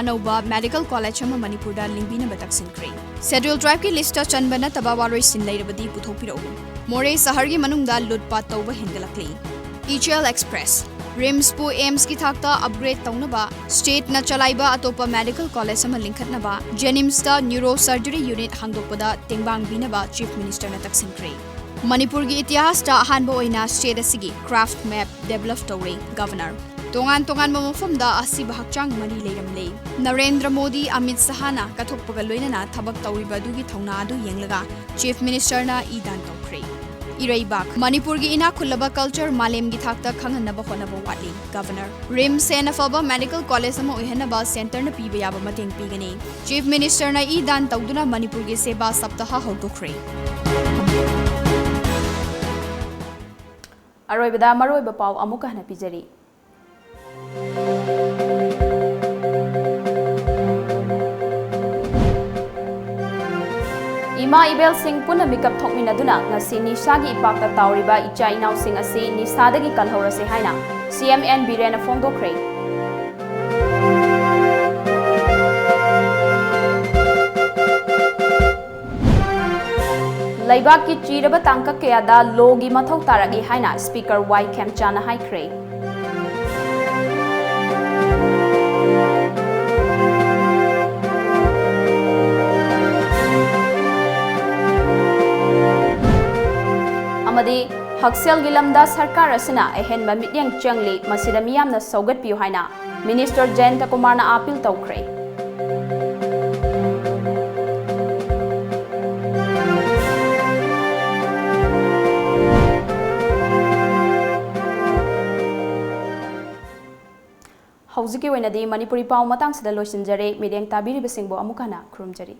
ꯑꯅꯧꯕ medical college ꯑꯃ ꯃꯅꯤꯄꯨꯔꯗ ꯂꯤꯡꯕꯤꯅꯕ ꯇꯛꯁꯤꯟꯈ꯭ꯔꯦ꯫ Scheduled tribeꯀꯤ listꯇ ꯆꯟꯕ ꯅꯠꯇꯕ ꯋꯥꯔꯣꯏꯁꯤꯟ ꯂꯩꯔꯕꯗꯤ ꯄꯨꯊꯣꯛꯄꯤꯔꯛꯎ꯫ ꯃꯣꯔꯦ ꯁꯍꯔꯒꯤ ꯃꯅꯨꯡꯗ ꯂꯨꯠꯄꯥꯠ ꯇꯧꯕ ꯍꯦꯟꯒꯠꯂꯛꯂꯤ꯫ ꯏꯆꯦꯜ Express, ꯔꯤꯝꯁꯄꯨ ꯑꯦꯝꯁꯀꯤ ꯊꯥꯛꯇ upgrade ꯇꯧꯅꯕ, stateꯅ ꯆꯂꯥꯏꯕ ꯑꯇꯣꯞꯄ medical college ꯑꯃ ꯂꯤꯡꯈꯠꯅꯕ, JNIMSꯇ neurosurgery unit ꯍꯥꯡꯗꯣꯛꯄꯗ ꯇꯦꯡꯕꯥꯡ ꯄꯤꯅꯕ Chief Ministerꯅ ꯇꯛꯁꯤꯟꯈ꯭ꯔꯦ꯫ ꯃꯅꯤꯄꯨꯔꯒꯤ ꯏꯇꯤꯍꯥꯁꯇ ꯑꯍꯥꯟꯕ ꯑꯣꯏꯅ state ꯑꯁꯤꯒꯤ craft map develop ꯇꯧꯔꯦ Governor꯫ ꯇꯣꯉꯥꯟ ꯇꯣꯉꯥꯟꯕ ꯃꯐꯝꯗ ꯑꯁꯤꯕ ꯍꯛꯆꯥꯡ ꯃꯔꯤ ꯂꯩꯔꯝꯂꯦ꯫ ꯅꯔꯦꯟꯗ꯭ꯔ ꯃꯣꯗꯤ ꯑꯃꯤꯠ ꯁꯍꯥꯅ ꯀꯠꯊꯣꯛꯄꯒ ꯂꯣꯏꯅꯅ ꯊꯕꯛ ꯇꯧꯔꯤꯕ ꯑꯗꯨꯒꯤ ꯊꯧꯅꯥ ꯑꯗꯨ ꯌꯦꯡꯂꯒ Chief Ministerꯅ ꯏ ꯗꯥꯟ ꯇꯧꯈ꯭ꯔꯦ꯫ ꯏꯔꯩꯕꯥꯛ, ꯃꯅꯤꯄꯨꯔꯒꯤ ꯏꯅꯥꯛ ꯈꯨꯜꯂꯕ culture ꯃꯥꯂꯦꯝꯒꯤ ꯊꯥꯛꯇ ꯈꯪꯍꯟꯅꯕ ꯍꯣꯠꯅꯕ ꯋꯥꯠꯂꯤ꯫ Governor, ꯔꯤꯝꯁ ꯍꯦꯟꯅ ꯐꯕ medical college ꯑꯃ ꯑꯣꯏꯍꯟꯅꯕ centreꯅ ꯄꯤꯕ ꯌꯥꯕ ꯃꯇꯦꯡ ꯄꯤꯒꯅꯤ꯫ Chief Ministerꯅ ꯏ ꯗꯥꯟ ꯇꯧꯗꯨꯅ ꯃꯅꯤꯄꯨꯔꯒꯤ ꯁꯦꯕꯥ ꯁꯞꯇꯥꯍ ꯍꯧꯗꯣꯛꯈ꯭ꯔꯦ꯫ ꯑꯔꯣꯏꯕꯗ ꯃꯔꯨꯑꯣꯏꯕ ꯄꯥꯎ ꯑꯃꯨꯛꯀ ꯍꯟꯅ ꯄꯤꯖꯔꯤ꯫ ꯏꯃꯥ ꯏꯕꯦꯜꯁꯤꯡ ꯄꯨꯟꯅ ꯃꯤꯀꯞ ꯊꯣꯛꯃꯤꯟꯅꯗꯨꯅ ꯉꯁꯤ ꯅꯤꯁꯥꯒꯤ ꯏꯄꯥꯛꯇ ꯇꯥꯎꯔꯤꯕ ꯏꯆꯥ ꯏꯅꯥꯎꯁꯤꯡ ꯑꯁꯤ ꯅꯤꯁꯥꯗꯒꯤ ꯀꯜꯍꯧꯔꯁꯤ ꯍꯥꯏꯅ ꯁꯤ ꯑꯦꯝ ꯑꯦꯟ ꯕꯤꯔꯦꯟꯅ ꯐꯣꯡꯗꯣꯛꯈ꯭ꯔꯦ꯫ ꯂꯩꯕꯥꯛꯀꯤ ꯆꯤꯔꯕ ꯇꯥꯡꯀꯛ ꯀꯌꯥꯗ lawꯒꯤ ꯃꯊꯧ ꯇꯥꯔꯛꯏ ꯍꯥꯏꯅ Speaker ꯋꯥꯏ ꯈꯦꯝꯆꯥꯅ ꯍꯥꯏꯈ꯭ꯔꯦ꯫ ꯑꯃꯗꯤ ꯍꯛꯁꯦꯜꯒꯤ ꯂꯝꯗ ꯁꯔꯀꯥꯔ ꯑꯁꯤꯅ ꯑꯍꯦꯟꯕ ꯃꯤꯠꯌꯦꯡ ꯆꯪꯂꯤ, ꯃꯁꯤꯗ ꯃꯤꯌꯥꯝꯅ ꯁꯧꯒꯠꯄꯤꯌꯨ ꯍꯥꯏꯅ Minister ꯖꯌꯟꯇ ꯀꯨꯃꯥꯔꯅ appeal ꯇꯧꯈ꯭ꯔꯦ꯫ ꯍꯧꯖꯤꯛꯀꯤ ꯑꯣꯏꯅꯗꯤ ꯃꯅꯤꯄꯨꯔꯤ ꯄꯥꯎ ꯃꯇꯥꯡꯁꯤꯗ ꯂꯣꯏꯁꯤꯟꯖꯔꯦ꯫ ꯃꯤꯠꯌꯦꯡ ꯇꯥꯕꯤꯔꯤꯕꯁꯤꯡꯕꯨ ꯑꯃꯨꯛ ꯍꯟꯅ ꯈꯨꯔꯨꯝꯖꯔꯤ꯫